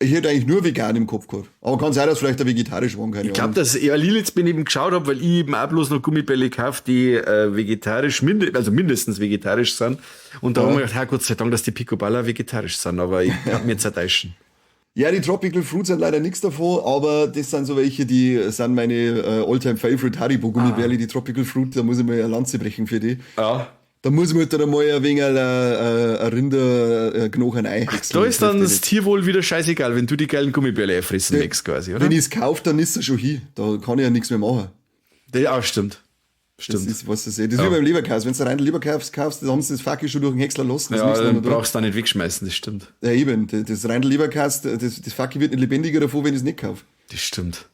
Ich hätte eigentlich nur vegan im Kopf gehabt. Aber kann sein, dass vielleicht auch vegetarisch waren, keine Ich glaube, Ahnung. dass ja, ich jetzt bin eben geschaut habe, weil ich eben auch bloß noch Gummibärle kaufe, die vegetarisch, also mindestens vegetarisch sind. Und da haben wir gedacht, ja, Gott sei Dank, dass die Picoballa vegetarisch sind, aber ich hab mir jetzt täuschen. Ja, die Tropical Fruits sind leider nichts davon, aber das sind so welche, die sind meine Alltime Favorite Haribo Gummibärle, die Tropical Fruit, da muss ich mal eine Lanze brechen für die. Ja. Da muss ich mir dann einmal ein wenig ein Rinderknochen einhäckseln. Da ist dann das Tierwohl wieder scheißegal, wenn du die geilen Gummibärle fressen möchtest quasi, oder? Wenn ich es kaufe, dann ist es schon hin. Da kann ich ja nichts mehr machen. Ja, stimmt. Stimmt. Das ist, was das ist. Das ist wie beim Leberkäse. Wenn du rein Leberkäse kaufst, dann haben sie das fucking schon durch den Häcksler lassen. Das Ja, nimmst du dann nicht mehr brauchst du auch nicht wegschmeißen, das stimmt. da. Ja, eben. Das rein Leberkäse, das fucking wird nicht lebendiger davon, wenn ich es nicht kaufe. Das stimmt.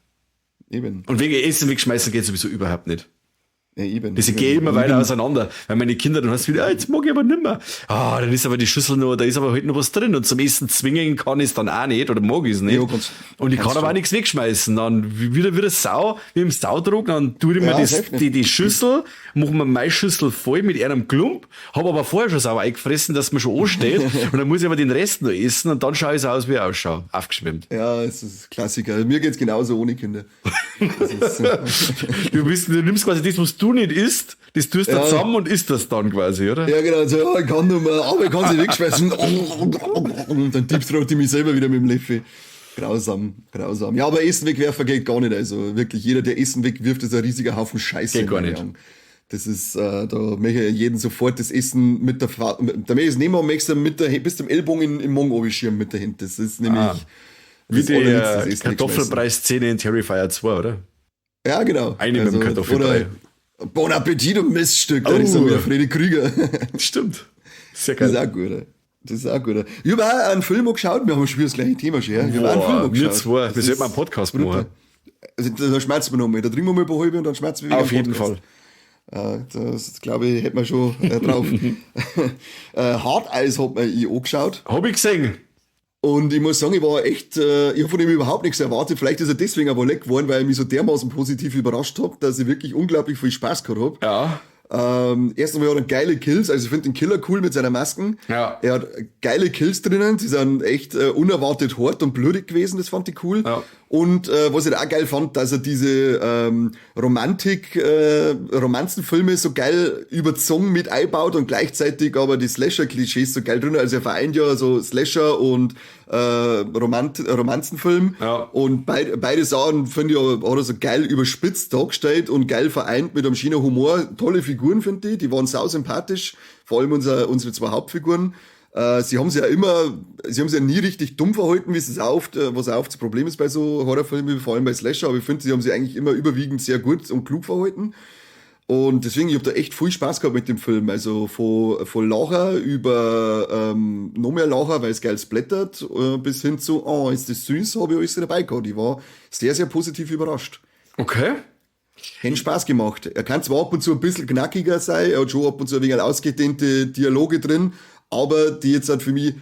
Eben. Und wegen Essen wegschmeißen geht sowieso überhaupt nicht. Ja, eben. Das eben. geht immer weiter auseinander. Weil meine Kinder, dann hast du wieder, ah, jetzt mag ich aber nimmer. Ah, dann ist aber die Schüssel noch, da ist aber halt noch was drin. Und zum Essen zwingen kann ich es dann auch nicht oder mag ich es nicht. Ja, kannst- und ich kann kannst aber auch schon. nichts wegschmeißen. Dann wieder Sau, wie im Saudruck, dann tue ich mir Ja, das, hilft nicht. die Schüssel, mache mir meine Schüssel voll mit einem Klump, hab aber vorher schon sauer eingefressen, dass mir schon ansteht. Und dann muss ich aber den Rest noch essen und dann schaue ich so aus, wie ich ausschaue. Aufgeschwemmt. Ja, es ist Klassiker. Mir geht's genauso ohne Kinder. Das ist, Du nimmst quasi das, was du nicht isst, das tust du Ja. zusammen und isst das dann quasi, oder? ja, genau. So, ja, ich kann nur mehr, aber ich kann sie wegschmeißen. Und dann deepthroat ich mich selber wieder mit dem Löffel. Grausam, grausam. Ja, aber Essen wegwerfen geht gar nicht. Also wirklich, jeder, der Essen wegwirft, ist ein riesiger Haufen Scheiße. Geht gar in meinen nicht. Augen. Das ist, da möchte ich jeden sofort das Essen mit der Fa da möchte ich es nehmen und möchte es mit der, bis zum Ellbogen im Mund runterschirmen mit der Hand. Das ist nämlich Ah. Wie das die Allerliebste, das Essen wegschmeißen. Kartoffelpreis-Szene in Terrifier 2, oder? Ja, genau. Eine mit dem Kartoffelbrei. Oder Bon Appetit, du Miststück. Da ist Oh. so wie Freddy Krüger. Stimmt. Sehr Das geil. ist auch gut. Oder? Das ist auch gut. Ich habe auch einen Film angeschaut. Wir haben schon wieder das gleiche Thema schon. Ja? Ich habe auch einen Film Boah, wir angeschaut. zwei. Das Wir sollten ist mal einen Podcast brutal. machen. Also, da schmerzt man nochmal. Da trinken wir mal ein paar halbe und dann schmerzt wir wieder Auf einen jeden Podcast. Fall. Das, glaube ich, hätten wir schon drauf. Hard Eyes hat mir ich angeschaut. Hab ich gesehen. Und ich muss sagen, ich war echt, ich habe von ihm überhaupt nichts erwartet. Vielleicht ist er deswegen aber leck geworden, weil er mich so dermaßen positiv überrascht hat, dass ich wirklich unglaublich viel Spaß gehabt hab. Ja. Erstens mal hat er geile Kills, also ich finde den Killer cool mit seiner Masken. Ja. Er hat geile Kills drinnen, die sind echt unerwartet hart und blutig gewesen, das fand ich cool. Ja. Und was ich auch geil fand, dass er diese Romanzenfilme so geil überzogen mit einbaut und gleichzeitig aber die Slasher-Klischees so geil drin. Also er vereint ja so Slasher und Romanzenfilm. Ja. Und beide Sachen, finde ich, hat er so geil überspitzt dargestellt und geil vereint mit einem schönen Humor. Tolle Figuren, finde ich. Die waren sau sympathisch. Vor allem unsere zwei Hauptfiguren. Sie haben sich ja immer, sie haben sich ja nie richtig dumm verhalten, wie es ist oft, was auch oft das Problem ist bei so Horrorfilmen, vor allem bei Slasher. Aber ich finde, sie haben sich eigentlich immer überwiegend sehr gut und klug verhalten. Und deswegen, ich hab da echt viel Spaß gehabt mit dem Film. Also von Lacher über noch mehr Lacher, weil es geil splattert, bis hin zu, oh, ist das süß, habe ich alles dabei gehabt. Ich war sehr, sehr positiv überrascht. Okay. Hätte Spaß gemacht. Er kann zwar ab und zu ein bisschen knackiger sein, er hat schon ab und zu ein wenig ausgedehnte Dialoge drin, aber die jetzt halt für mich,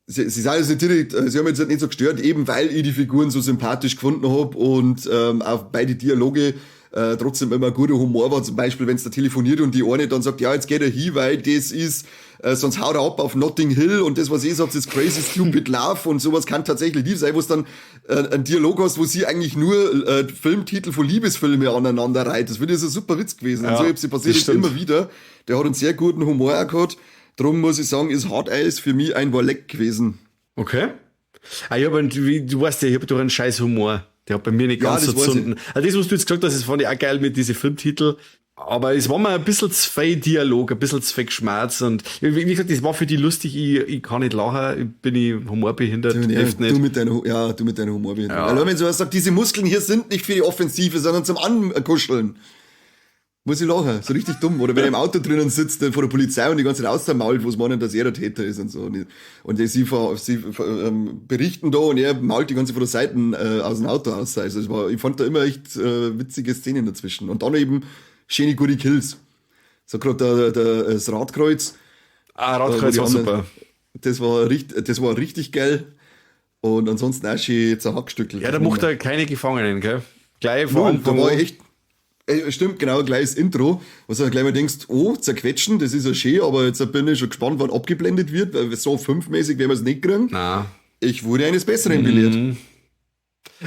sie sind jetzt nicht direkt, sie haben jetzt halt nicht so gestört, eben weil ich die Figuren so sympathisch gefunden hab und auch beide Dialoge trotzdem immer guter Humor war. Zum Beispiel, wenn's da telefoniert und die eine dann sagt, ja, jetzt geht er hin, weil das ist, sonst haut er ab auf Notting Hill und das, was ich sagt, ist Crazy Stupid Love und sowas kann tatsächlich lieb sein, wo es dann einen Dialog hast, wo sie eigentlich nur Filmtitel von Liebesfilme aneinander reiht. Das finde ich so ein super Witz gewesen. Und Ja, so, ich, sie passiert das jetzt stimmt. immer wieder. Der hat einen sehr guten Humor auch gehabt. Drum muss ich sagen, ist Hard Eyes für mich ein Warleck gewesen. Okay. Ah, ich hab einen, wie, du weißt ja, ich hab doch einen scheiß Humor. Der hat bei mir nicht Ja, ganz das so weiß ich. gezunden. Also das, was du jetzt gesagt hast, das fand ich auch geil mit diesen Filmtiteln. Aber es war mir ein bisschen zu viel Dialog, ein bisschen zu viel Geschmerz und wie gesagt, das war für die lustig, ich kann nicht lachen, ich bin ich humorbehindert, Ja, hilft nicht. Du mit deiner, ja, du mit deiner Humorbehinderung. Ja. Wenn sowas sagt, diese Muskeln hier sind nicht für die Offensive, sondern zum Ankuscheln. Muss ich lachen, so richtig dumm. Oder wenn er im Auto drinnen sitzt, dann vor der Polizei und die ganze Zeit außermault, wo es meinen, dass er der Täter ist und so. Und sie berichten da und er mault die ganze Zeit von der Seite aus dem Auto aus. Also es war, ich fand da immer echt witzige Szenen dazwischen. Und dann eben schöne gute Kills. So gerade das Radkreuz. Ah, Radkreuz Wo die war anderen- super. Das war richtig geil. Und ansonsten auch schön zerhackstückelt. Ja, da macht er keine Gefangenen, gell? Gleich vor Null, da Anfang war an. ich echt. Stimmt, genau, gleich das Intro, was du dann gleich mal denkst, oh, zerquetschen, das ist ja schön, aber jetzt bin ich schon gespannt, wann abgeblendet wird, weil so fünfmäßig werden wir es nicht kriegen. Nein. Ich wurde eines Besseren belehrt.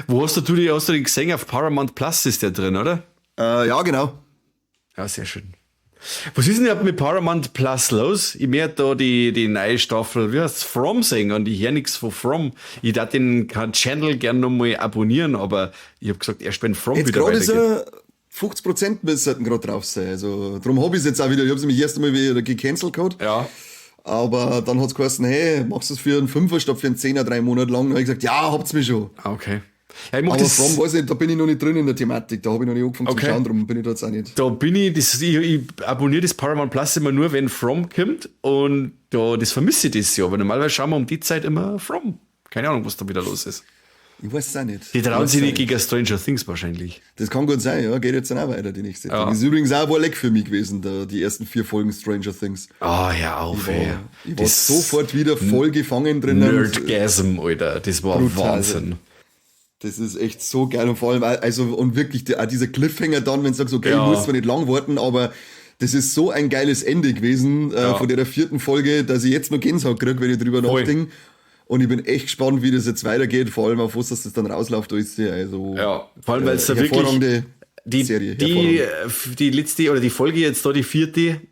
Wo hast du die, hast du den gesehen? Auf Paramount Plus ist der drin, oder? Ja, genau. Ja, sehr schön. Was ist denn überhaupt mit Paramount Plus los? Ich möchte da die neue Staffel, wie heißt's, From sehen und ich höre nichts von From. Ich darf den Channel gern nochmal abonnieren, aber ich hab gesagt, erst wenn From Jetzt wieder gerade ist weitergeht. er 50% müssten gerade drauf sein. Also, darum hab ich's jetzt auch wieder. Ich hab's nämlich erst einmal wieder gecancelt gehabt. Ja. Aber dann hat's geheißen, hey, machst du das für einen Fünfer statt für einen Zehner 3 Monate lang? Dann hab ich gesagt, ja, habt's mich schon. Ah, okay. Ja, ich mach Aber das, From weiß ich nicht, da bin ich noch nicht drin in der Thematik, da hab ich noch nicht angefangen Okay. zu schauen, darum bin ich da jetzt auch nicht. Da bin ich, das, ich abonniere das Paramount Plus immer nur, wenn From kommt und da, das vermisse ich das Jahr, weil normalerweise schauen wir um die Zeit immer From. Keine Ahnung, was da wieder los ist. Ich weiß es auch nicht. Die trauen Ich weiß sich es nicht auch nicht. gegen Stranger Things wahrscheinlich. Das kann gut sein, ja, geht jetzt dann auch weiter, die nächste. Ja. Das ist übrigens auch ein Leck für mich gewesen, da, die ersten 4 Folgen Stranger Things. Ah, hör auf, ey. Ich war Das sofort wieder voll gefangen drinnen. Nerdgasm, Alter. Das war Brutal. Wahnsinn. Das ist echt so geil und vor allem, also, und wirklich, die, auch dieser Cliffhanger dann, wenn du sagst, okay, Ja. ich muss zwar nicht lang warten, aber das ist so ein geiles Ende gewesen, von der 4. Folge, dass ich jetzt noch Gänsehaut krieg, wenn ich drüber Voll. nachdenke. Und ich bin echt gespannt, wie das jetzt weitergeht, vor allem auf was das dann rausläuft. Alles. Also, Ja, vor allem, weil's da wirklich hervorragende die, Serie, die, hervorragend. die letzte oder die Folge jetzt da, die 4.,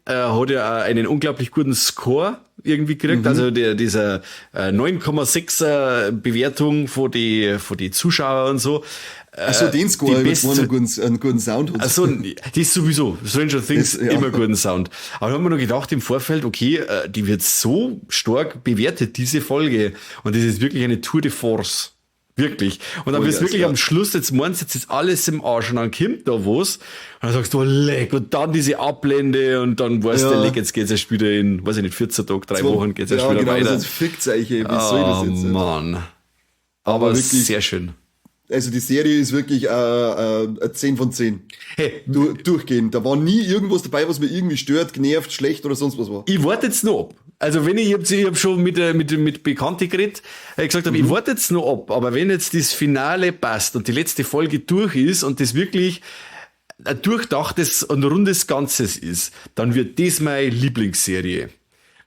hat ja auch einen unglaublich guten Score irgendwie gekriegt. Also dieser 9,6er Bewertung von die Zuschauer und so. Ach so, den Score, die ich meine, beste einen guten Sound hat. Ach so, die ist sowieso, Stranger Things, Das, ja. immer guten Sound. Aber da haben wir noch gedacht im Vorfeld, okay, die wird so stark bewertet, diese Folge. Und das ist wirklich eine Tour de Force. Wirklich. Und dann Voll wirst du geil, wirklich ja. am Schluss, jetzt meinst du, jetzt ist alles im Arsch und dann kommt da was. Und dann sagst du, leck, und dann diese Abblende und dann weißt du, leck, jetzt geht's erst wieder in, weiß ich nicht, 14 Tage, 3 Zwei Wochen geht's erst ja, wieder genau, weiter. Sonst fickt's euch, ey. Wie soll das Oh, jetzt? Mann. Aber wirklich sehr schön. Also die Serie ist wirklich 10 von 10. Hey, Durchgehend. Da war nie irgendwas dabei, was mir irgendwie stört, genervt, schlecht oder sonst was war. Ich warte jetzt noch ab. Also wenn ich, ich hab, ich hab schon mit Bekannten geredet, ich gesagt hab, ich warte jetzt noch ab, aber wenn jetzt das Finale passt und die letzte Folge durch ist und das wirklich ein durchdachtes und rundes Ganzes ist, dann wird das meine Lieblingsserie.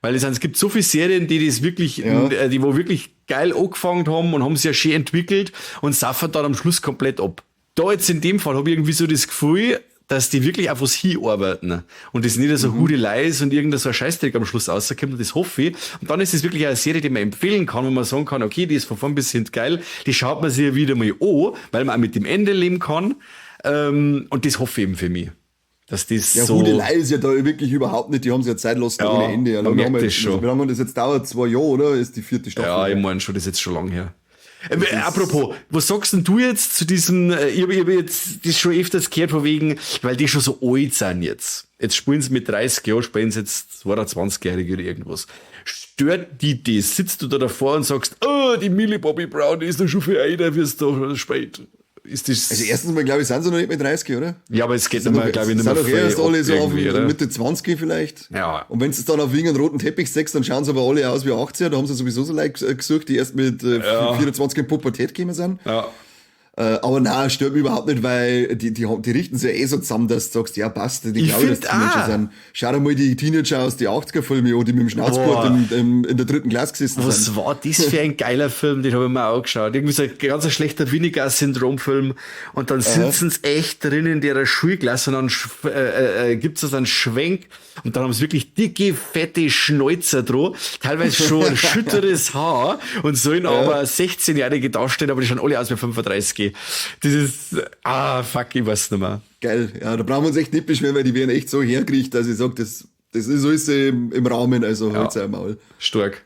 Weil es gibt so viele Serien, die das wirklich, die wo wirklich geil angefangen haben und haben sich ja schön entwickelt und saffern dann am Schluss komplett ab. Da jetzt in dem Fall hab ich irgendwie so das Gefühl, dass die wirklich auf was hinarbeiten und das nicht so Hudelei ist und irgendein so ein Scheißdreck am Schluss rauskommt, und das hoffe ich. Und dann ist es wirklich eine Serie, die man empfehlen kann, wo man sagen kann, okay, die ist von vorn bis hinten geil, die schaut man sich ja wieder mal an, weil man auch mit dem Ende leben kann. Und das hoffe ich eben für mich. Dass das Ja, so Hudelei ist ja da wirklich überhaupt nicht, die haben sich ja Zeit lassen Ja, ohne Ende. Ja, man lange merkt haben wir das jetzt, schon. Wie lange das jetzt dauert? 2 Jahre, oder? Ist die 4. Staffel. Ja, ich mein schon, das ist jetzt schon lang her. Apropos, was sagst denn du jetzt zu diesem, ich hab jetzt das schon öfters gehört von wegen, weil die schon so alt sind jetzt. Jetzt spielen sie mit 30 Jahren, spielen sie jetzt 22-Jährige oder irgendwas. Stört die das? Sitzt du da davor und sagst, oh, die Millie Bobby Brown, die ist doch schon viel älter, wie es da spät. Ist das Also erstens mal, glaube ich, sind sie noch nicht mit 30, oder? Ja, aber es geht Sind nicht mehr, doch- glaube ich, nicht sind mehr doch erst voll alle ab so auf irgendwie, oder? Mitte 20 vielleicht. Ja. Und wenn sie es dann auf irgendeinen roten Teppich sechst, dann schauen sie aber alle aus wie 18. Da haben sie sowieso so Leute gesucht, die erst mit 24 in Pubertät gekommen sind. Aber nein, stört mich überhaupt nicht, weil die richten sich ja eh so zusammen, dass du sagst, ja passt, die Ich glaube ich, dass find Teenager auch. sind. Schau dir mal die Teenager aus die 80er-Filme an, die mit dem Schnauzbart Boah. in der 3. Klasse gesessen Was sind. war das für ein geiler Film? Den hab ich mir auch angeschaut. Irgendwie so ein ganz schlechter Vinegar-Syndrom-Film. Und dann sitzen sie echt drin in der Schulklasse und dann gibt's da so einen Schwenk. Und dann haben sie wirklich dicke, fette Schnäuzer dran. Teilweise schon ein schütteres Haar und sollen aber 16-Jährige darstellen, aber die schauen alle aus wie 35. Das ist, fuck, ich weiß nicht mehr. Geil, ja, da brauchen wir uns echt nicht beschweren, weil die werden echt so hergerichtet, dass ich sag, das ist alles im Rahmen, also halt's einmal. Stark.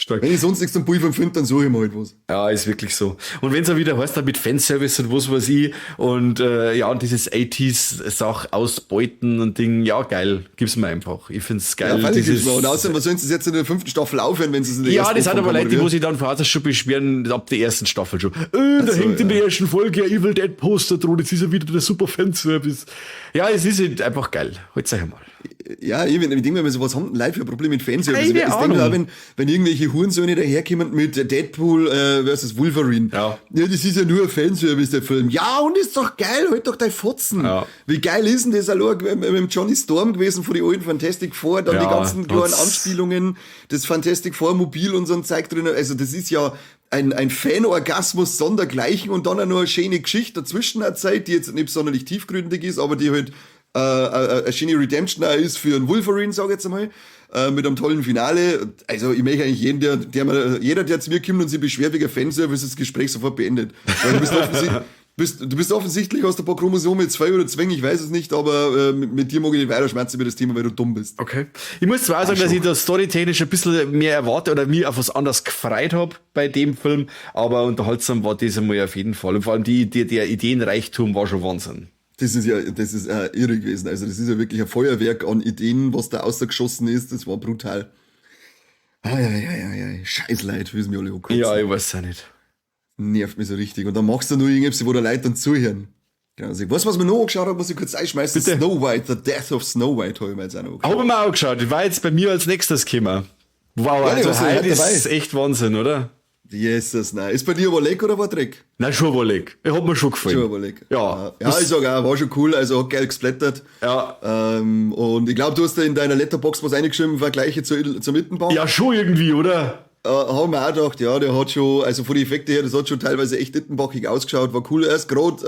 Stark. Wenn ich sonst nichts zum Pulvern finde, dann suche ich mir halt was. Ja, ist wirklich so. Und wenn's auch wieder heißt, dann mit Fanservice und was weiß ich und ja, und dieses 80s-Sach ausbeuten und Ding, ja, geil, gib's mir einfach. Ich find's geil. Ja, freilich dieses gibt's mir. Und außerdem, was sollen sie jetzt in der 5. Staffel aufhören, wenn sie es in der Ja, ersten das sind aber anfangen, Leute, die oder wo wie? sich dann vorher schon beschweren, ab der ersten Staffel schon. Da so, hängt in ja. der ersten Folge ein Evil Dead Poster dran, jetzt ist ja wieder der super Fanservice. Ja, es ist halt einfach geil. Halt's euch einmal. Ja, ich denke mir so, was haben denn Leute für ein Problem mit Fanservice? Keine Ich denke mir auch, Ahnung. wenn irgendwelche Hurensöhne daherkommen mit Deadpool versus Wolverine. Ja. Ja, das ist ja nur ein Fanservice, der Film. Ja, und ist doch geil, halt doch dein Fotzen. Ja. Wie geil ist denn das allein mit dem Johnny Storm gewesen von den alten Fantastic Four, dann Ja, die ganzen kleinen hat's- Anspielungen, das Fantastic Four Mobil und so ein Zeug drin. Also das ist ja ein Fanorgasmus sondergleichen und dann auch noch eine schöne Geschichte dazwischen erzählt, die jetzt nicht sonderlich tiefgründig ist, aber die halt eine schöne Redemption auch ist für einen Wolverine, sag ich jetzt einmal, mit einem tollen Finale. Also ich möchte eigentlich jeden, jeder, der zu mir kommt und sich beschwert wegen Fanservice, das Gespräch sofort beendet. Weil du bist offensichtlich, du bist offensichtlich aus der paar Chromosome zwei oder zwing, ich weiß es nicht, aber mit dir mag ich nicht weiter schmerzen über das Thema, weil du dumm bist. Okay. Ich muss zwar sagen, dass ich da storytechnisch ein bisschen mehr erwarte oder mir auf was anderes gefreut hab bei dem Film, aber unterhaltsam war das einmal auf jeden Fall. Und vor allem der Ideenreichtum war schon Wahnsinn. Das ist ja, das ist irre gewesen. Also das ist ja wirklich ein Feuerwerk an Ideen, was da rausgeschossen ist. Das war brutal. Ai, ai, ai, ai, ai. Scheiß Leid, wie es mir alle ankotzen. Ja, ich weiß auch nicht. Nervt mich so richtig. Und dann machst du nur irgendwas, wo der Leute dann zuhören. Genau. Also ich weiß, was mir noch angeschaut habe, muss ich kurz einschmeißen. Bitte. Snow White, The Death of Snow White habe ich mir jetzt auch noch angeschaut. Hab ich mir auch angeschaut. Ich war jetzt bei mir als nächstes gekommen. Wow, Ja, also was ist heute heute dabei? ist echt Wahnsinn, oder? Jesus, nein. Ist bei dir aber leck oder war Dreck? Nein, schon war leck. Ich hab mir schon gefallen. Schon war leck. Ja. Ja, ich sag auch, war schon cool, also hat geil gesplattert. Ja. Und ich glaub, du hast da in deiner Letterbox was reingeschrieben, Vergleiche zum Ittenbach. Ja, schon irgendwie, oder? Haben wir auch gedacht, ja, der hat schon, also von den Effekten her, das hat schon teilweise echt ittenbachig ausgeschaut, war cool. Erst grad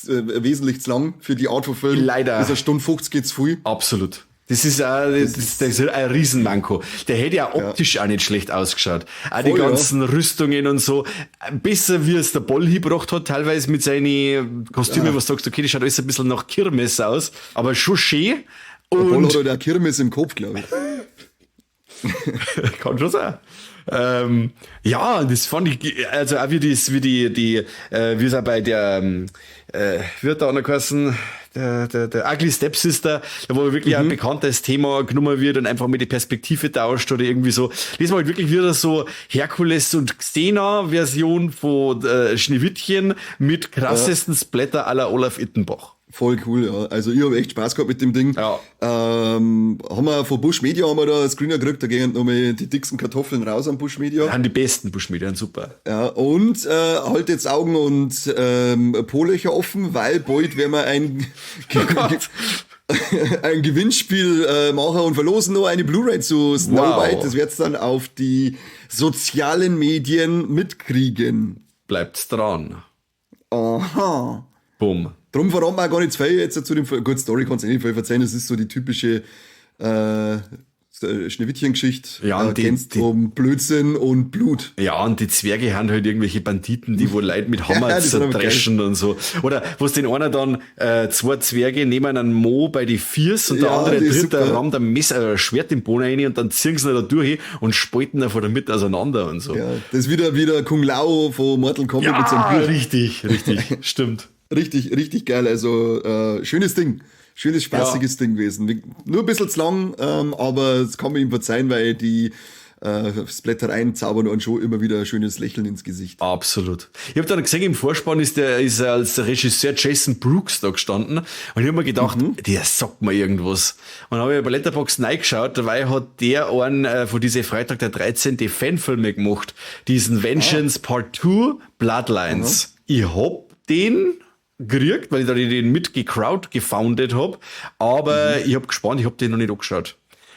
wesentlich zu lang für die Art von Film. Leider. Ist eine Stunde 50 geht's viel. Absolut. Das ist auch, das ist ein Riesenmanko. Der hätte ja optisch auch nicht schlecht ausgeschaut. Auch die Voll, ja. ganzen Rüstungen und so. Besser, wie es der Boll hingebracht hat, teilweise mit seinen Kostümen, was du sagst, okay, das schaut alles ein bisschen nach Kirmes aus, aber schon schön. Der Boll Und hat halt auch Kirmes im Kopf, glaub ich. Kann schon sein. Ja, das fand ich, also auch wie das, wie die, die wie es auch bei der wie hat der andere geheißen, der Ugly Stepsister, da wo wirklich ein bekanntes Thema genommen wird und einfach mit die Perspektive tauscht oder irgendwie so. Das war halt wirklich wieder so Herkules und Xena-Version von Schneewittchen mit krassesten Splatter à la Olaf Ittenbach. Voll cool, ja. Also ich hab echt Spaß gehabt mit dem Ding. Ja. Haben wir von Busch Media haben wir da einen Screener gekriegt, da gehen nochmal die dicksten Kartoffeln raus an Busch Media. Haben die besten Busch Media, super. Ja, und halt jetzt Augen und Po-Löcher offen, weil bald werden wir Oh Gott. ein Gewinnspiel machen und verlosen noch eine Blu-ray zu Snow Wow. White. Das wird's dann auf die sozialen Medien mitkriegen. Bleibt's dran. Aha. Bumm. Drum verraten wir auch gar nicht zu viel jetzt zu dem Film. Gut, Story kannst du eh nicht viel verzeihen. Das ist so die typische Schneewittchen-Geschichte. Ja, und die- kennst die- um Blödsinn und Blut. Ja, und die Zwerge haben halt irgendwelche Banditen, die wo Leute mit Hammer Ja, die sind aber geil. zerdreschen und so. Oder wo's den einer dann zwei Zwerge nehmen einen Mo bei die Viers und der Ja, andere die ist dritte super. rammt ein Messer, ein Schwert im Boden rein und dann ziehen sie ihn da durch und spalten ihn von der Mitte auseinander und so. Ja, das ist wieder Kung Lao von Mortal Kombat Ja, mit seinem Bier. richtig, richtig, stimmt. Richtig, richtig geil. Also schönes Ding. Schönes, spaßiges Ding gewesen. Nur ein bisschen zu lang, aber es kann man ihm verzeihen, weil die Splattereien zaubern und schon immer wieder ein schönes Lächeln ins Gesicht. Absolut. Ich hab dann gesehen, im Vorspann ist er als Regisseur Jason Brooks da gestanden und ich hab mir gedacht, der sagt mir irgendwas. Und dann hab ich bei Letterboxd reingeschaut, dabei hat der einen von diesen Freitag der 13. Fanfilme gemacht, diesen Vengeance Part 2 Bloodlines. Ich hab den gekriegt, weil ich da den mitgecrowd gefoundet hab, aber ich hab gespannt, ich hab den noch nicht angeschaut.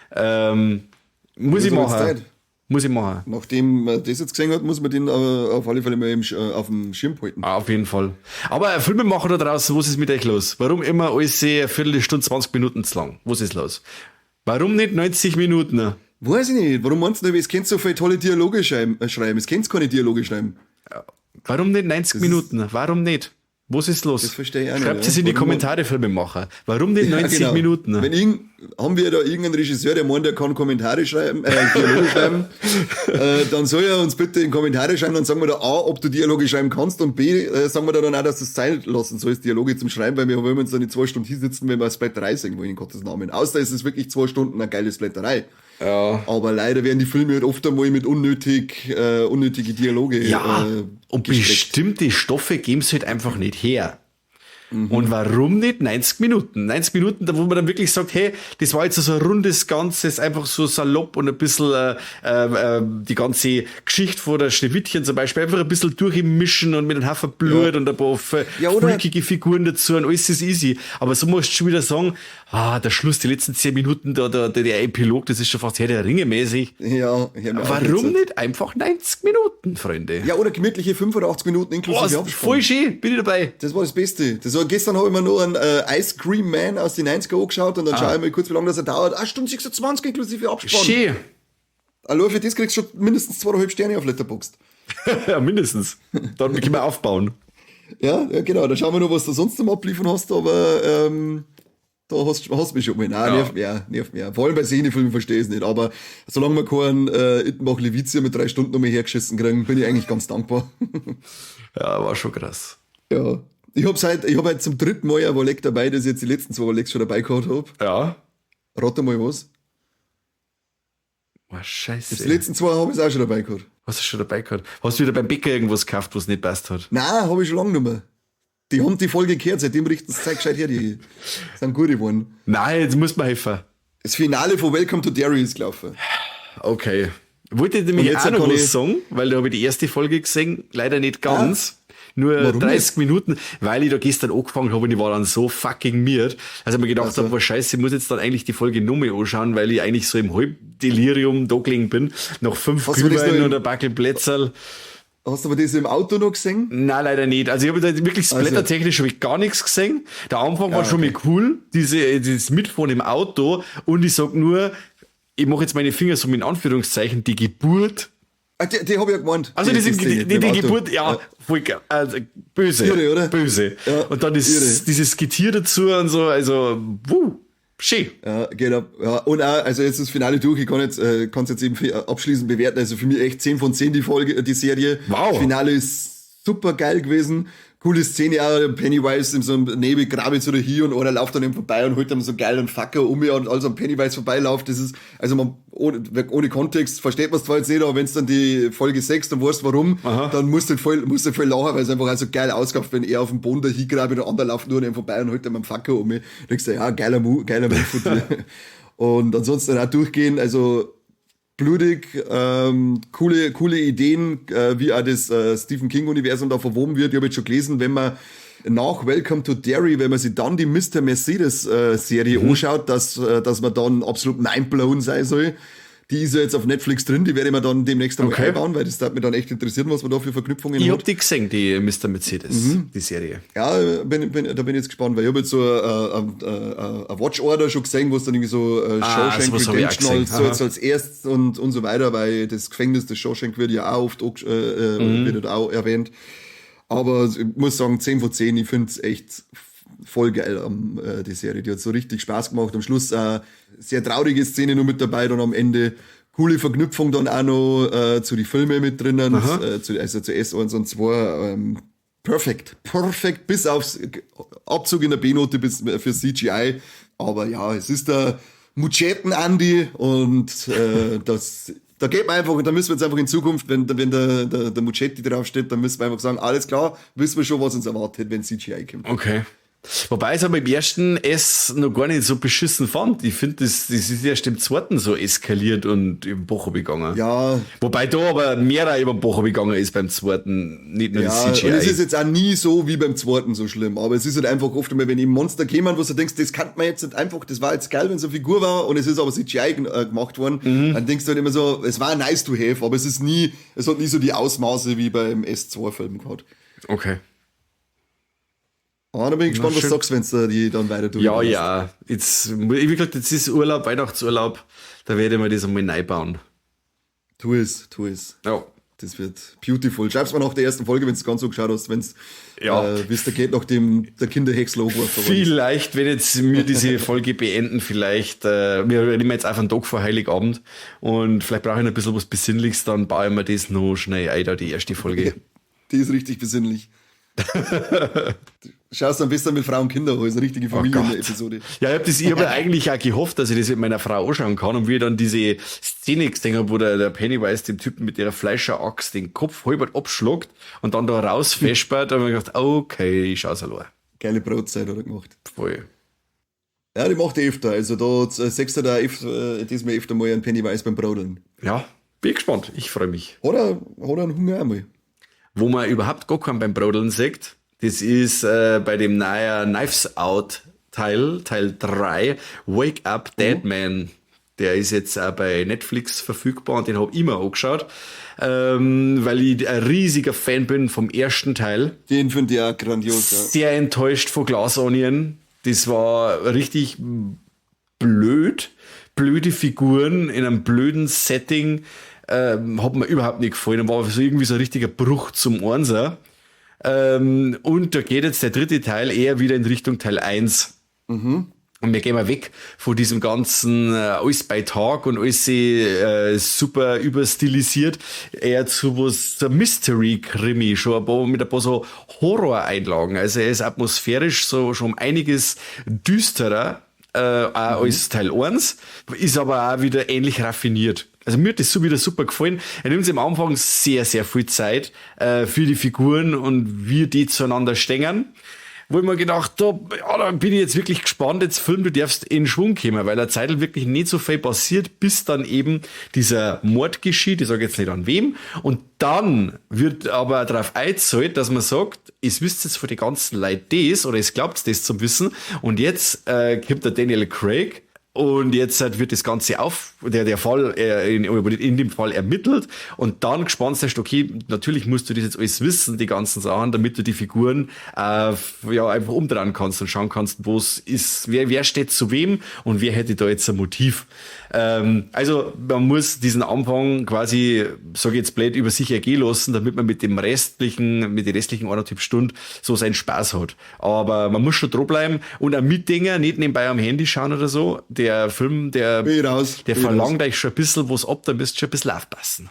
Muss ich Also wird's machen. Zeit. Muss ich machen. Nachdem man das jetzt gesehen hat, muss man den aber auf alle Fälle mal auf dem Schirm halten. Ah, auf jeden Fall. Aber Filmemacher da draußen, was ist mit euch los? Warum immer alles eine Viertelstunde, 20 Minuten zu lang? Was ist los? Warum nicht 90 Minuten? Weiß ich nicht. Warum meinst du nicht? Es könnt so viele tolle Dialoge schreiben. Es könnt keine Dialoge schreiben. Ja. Warum nicht 90 Minuten? Warum nicht? Was ist los? Das verstehe ich auch nicht, Schreibt ja. es in die Warum Kommentare, Filmemacher. Warum nicht Ja, 90 genau. Minuten? Wenn haben wir da irgendeinen Regisseur, der meint, der kann Kommentare schreiben, Dialoge schreiben, dann soll er uns bitte in Kommentare schreiben, dann sagen wir da A, ob du Dialoge schreiben kannst und B, sagen wir da dann auch, dass du es Zeit lassen sollst, Dialoge zum Schreiben, weil wir wollen uns dann nicht 2 Stunden hinsitzen, wenn wir Splatterei sehen wollen, in Gottes Namen. Außer es ist wirklich 2 Stunden eine geile Splatterei. Ja. Aber leider werden die Filme halt oft einmal mit unnötige Dialoge, Ja, und gestreckt. bestimmte Stoffe geben's halt einfach nicht her. Und warum nicht 90 Minuten? 90 Minuten, da wo man dann wirklich sagt, hey, das war jetzt so ein rundes Ganzes, einfach so salopp und ein bisschen die ganze Geschichte von der Schneewittchen zum Beispiel, einfach ein bisschen durchmischen und mit einem Haufen Blut und ein paar freakige Figuren dazu und alles ist easy. Aber so musst du schon wieder sagen, ah, der Schluss, die letzten 10 Minuten, da, der Epilog, das ist schon fast Herr der Ringe mäßig. Ja, warum nicht einfach 90 Minuten, Freunde? Ja, oder gemütliche 85 Minuten inklusive Abspann. Voll schön, bin ich dabei. Das war das Beste. Das war, gestern habe ich mir noch einen Ice Cream Man aus den 90er angeschaut und dann schaue ich mal kurz, wie lange das dauert. 1 Stunde 26 inklusive Abspann. Schön. Allein für das kriegst du schon mindestens 2,5 Sterne auf Letterboxd. Ja, mindestens. Dann können wir aufbauen. Ja, ja, genau. Da schauen wir noch, was du sonst zum Abliefern hast, aber da hast du mich schon mal. Nein, nervt mich auch, nervt mich auch. Vor allem bei Szenefilmen verstehe ich es nicht, aber solange wir keinen Ittenbach-Levizia mit 3 Stunden nochmal hergeschissen kriegen, bin ich eigentlich ganz dankbar. Ja, war schon krass. Ja. Ich hab halt zum 3. Mal ein Wolleck dabei, das ich jetzt die letzten 2 Wollecks schon dabei gehabt hab. Ja. Rate mal was. Oh, scheiße. Die letzten 2 hab ich auch schon dabei gehabt. Hast du schon dabei gehabt? Hast du wieder beim Bäcker irgendwas gekauft, was nicht passt hat? Nein, hab ich schon lange nicht mehr. Die haben die Folge gehört, seitdem richten sie Zeug gescheit her, die sind gut geworden. Nein, jetzt muss man helfen. Das Finale von Welcome to Derry ist gelaufen. Okay. Wollte ich nämlich auch noch was sagen, weil da habe ich die erste Folge gesehen, leider nicht ganz. Ah. Nur warum 30 nicht? Minuten, weil ich da gestern angefangen habe und ich war dann so fucking miert. Also ich mir gedacht habe, was scheiße, ich muss jetzt dann eigentlich die Folge nochmal anschauen, weil ich eigentlich so im Halbdelirium da gelegen bin. Nach 5 Glühwein und ein Backel Plätzerl. Hast du aber das im Auto noch gesehen? Nein, leider nicht. Also ich habe da wirklich splattertechnisch hab ich gar nichts gesehen. Der Anfang war schon mal cool, dieses Mitfahren im Auto. Und ich sag nur, ich mache jetzt meine Finger so mit Anführungszeichen, die Geburt. Ah, die habe ich ja gemeint. Also die Geburt, ja, voll, also böse. Irre, oder? Böse. Ja, und dann ist dieses Getier dazu und so, also, schön. Ja, genau. Ja, und auch, also jetzt das Finale durch, ich kann jetzt, kann's jetzt eben abschließend bewerten, also für mich echt 10 von 10 die Folge, die Serie. Wow. Das Finale ist super geil gewesen. Coole Szene auch, Pennywise in so einem Nebel grabe so hier und einer läuft dann eben vorbei und holt dann so geil einen Fucker um mich und als am Pennywise vorbeiläuft, das ist, also man, ohne Kontext versteht man es zwar jetzt nicht, aber wenn es dann die Folge 6, dann weißt du warum, dann musst du halt voll lachen, weil es einfach auch so geil ausgab, wenn er auf dem Boden da hingrabe und der andere läuft nur an ihm vorbei und holt dann einen Fucker um mich. Da denkst du, ja, geiler Move von dir. Und ansonsten auch durchgehen, also blutig, coole Ideen, wie auch das Stephen King-Universum da verwoben wird. Ich habe jetzt schon gelesen, wenn man nach Welcome to Derry, wenn man sich dann die Mr. Mercedes-Serie anschaut, dass man dann absolut mindblown sein soll. Die ist ja jetzt auf Netflix drin, die werde ich mir dann demnächst einmal einbauen, weil das darf mich dann echt interessieren, was man da für Verknüpfungen hat. Ich hab die gesehen, die Mr. Mercedes, die Serie. Ja, da bin ich jetzt gespannt, weil ich habe jetzt so eine Watch Order schon gesehen, wo es dann irgendwie so Shawshank Redemption als, so jetzt als erstes und so weiter, weil das Gefängnis des Shawshank wird ja auch oft wird auch erwähnt. Aber ich muss sagen, 10 von 10, ich finde es echt voll geil, die Serie. Die hat so richtig Spaß gemacht. Am Schluss sehr traurige Szene noch mit dabei, dann am Ende coole Verknüpfung dann auch noch zu den Filmen mit drinnen, zu S1 und 2. Perfekt, bis aufs Abzug in der B-Note bis für CGI. Aber ja, es ist der Muscheten-Andi und das da geht man einfach, da müssen wir jetzt einfach in Zukunft, wenn der Muschetti draufsteht, dann müssen wir einfach sagen, alles klar, wissen wir schon, was uns erwartet, wenn CGI kommt. Okay. Wobei ich es aber im ersten S noch gar nicht so beschissen fand. Ich finde, das ist erst im zweiten so eskaliert und über den Bach gegangen. Ja. Wobei da aber mehr über den Bach gegangen ist beim zweiten, nicht nur das CGI. Und es ist jetzt auch nie so wie beim zweiten so schlimm. Aber es ist halt einfach oft einmal, wenn eben Monster kämen, wo du denkst, das kann man jetzt nicht einfach, das war jetzt geil, wenn so eine Figur war und es ist aber CGI gemacht worden, dann denkst du halt immer so, es war nice to have, aber es ist nie, es hat nie so die Ausmaße wie beim S2-Film gehabt. Okay. Ah, da bin ich gespannt, was du sagst, wenn du die dann weiter durch. Ja, ja. Jetzt, wie gesagt, jetzt ist Urlaub, Weihnachtsurlaub. Da werde ich mir das einmal neu bauen. Tu es. Ja. Das wird beautiful. Schreib's mir nach der ersten Folge, wenn du ganz so geschaut hast, wenn's, wie es da geht, nachdem der Kinderhäcksler angeworfen wurde. Vielleicht, wenn jetzt wir diese Folge beenden, vielleicht, wir nehmen jetzt einfach einen Tag vor Heiligabend und vielleicht brauche ich noch ein bisschen was Besinnliches, dann baue ich mir das noch schnell ein, da die erste Folge. Die ist richtig besinnlich. Schaust am besten mit Frau und Kinder, ist eine richtige Familien-Episode. Ja, ich hab ja eigentlich auch gehofft, dass ich das mit meiner Frau anschauen kann und wie ich dann diese Szene gesehen habe, wo der Pennywise dem Typen mit ihrer Fleischeraxt den Kopf halb abschlagt und dann da rausfespert, da habe ich gedacht, okay, ich schau's allein. Geile Brotzeit hat er gemacht. Voll. Ja, die macht er öfter. Also da siehst du da öfter, diesmal öfter mal einen Pennywise beim Brodeln. Ja, bin gespannt. Ich freue mich. Hat er einen Hunger einmal. Wo man überhaupt gar keinen beim Brodeln sieht, das ist bei dem neuen Knives Out Teil, Teil 3, Wake Up Dead Man. Der ist jetzt auch bei Netflix verfügbar und den hab ich mir angeschaut, weil ich ein riesiger Fan bin vom ersten Teil. Den finde ich auch grandios. Ja. Sehr enttäuscht von Glass Onion. Das war richtig blöd. Blöde Figuren in einem blöden Setting. Hat mir überhaupt nicht gefallen. Und war so irgendwie so ein richtiger Bruch zum Einser. Und da geht jetzt der dritte Teil eher wieder in Richtung Teil 1. Und wir gehen mal weg von diesem ganzen alles bei Tag und alles super überstilisiert, eher zu was so Mystery-Krimi, schon ein paar, mit ein paar so Horror-Einlagen. Also er ist atmosphärisch so schon um einiges düsterer auch als Teil 1, ist aber auch wieder ähnlich raffiniert. Also mir hat das so wieder super gefallen. Er nimmt sich am Anfang sehr, sehr viel Zeit für die Figuren und wie die zueinander stehen. Wo ich mir gedacht hab, ja, da bin ich jetzt wirklich gespannt, jetzt Film, du darfst in Schwung kommen, weil der Zeitl wirklich nicht so viel passiert, bis dann eben dieser Mord geschieht, ich sage jetzt nicht an wem, und dann wird aber darauf eingezahlt, dass man sagt, es wisst jetzt von den ganzen Leuten das, oder es glaubt das zum Wissen, und jetzt kommt der Daniel Craig, und jetzt halt wird das Ganze auf, der Fall, in dem Fall ermittelt und dann gespannt sagst, okay, natürlich musst du das jetzt alles wissen, die ganzen Sachen, damit du die Figuren ja, einfach umdrehen kannst und schauen kannst, wo es ist, wer steht zu wem und wer hätte da jetzt ein Motiv. Also man muss diesen Anfang quasi, sag ich jetzt blöd, über sich ergehen lassen, damit man mit dem restlichen, mit den restlichen 1,5 Stunden so seinen Spaß hat. Aber man muss schon dranbleiben und auch mitdenken, nicht nebenbei am Handy schauen oder so. Der Film, der verlangt euch schon ein bisschen was ab, da müsst ihr schon ein bisschen aufpassen.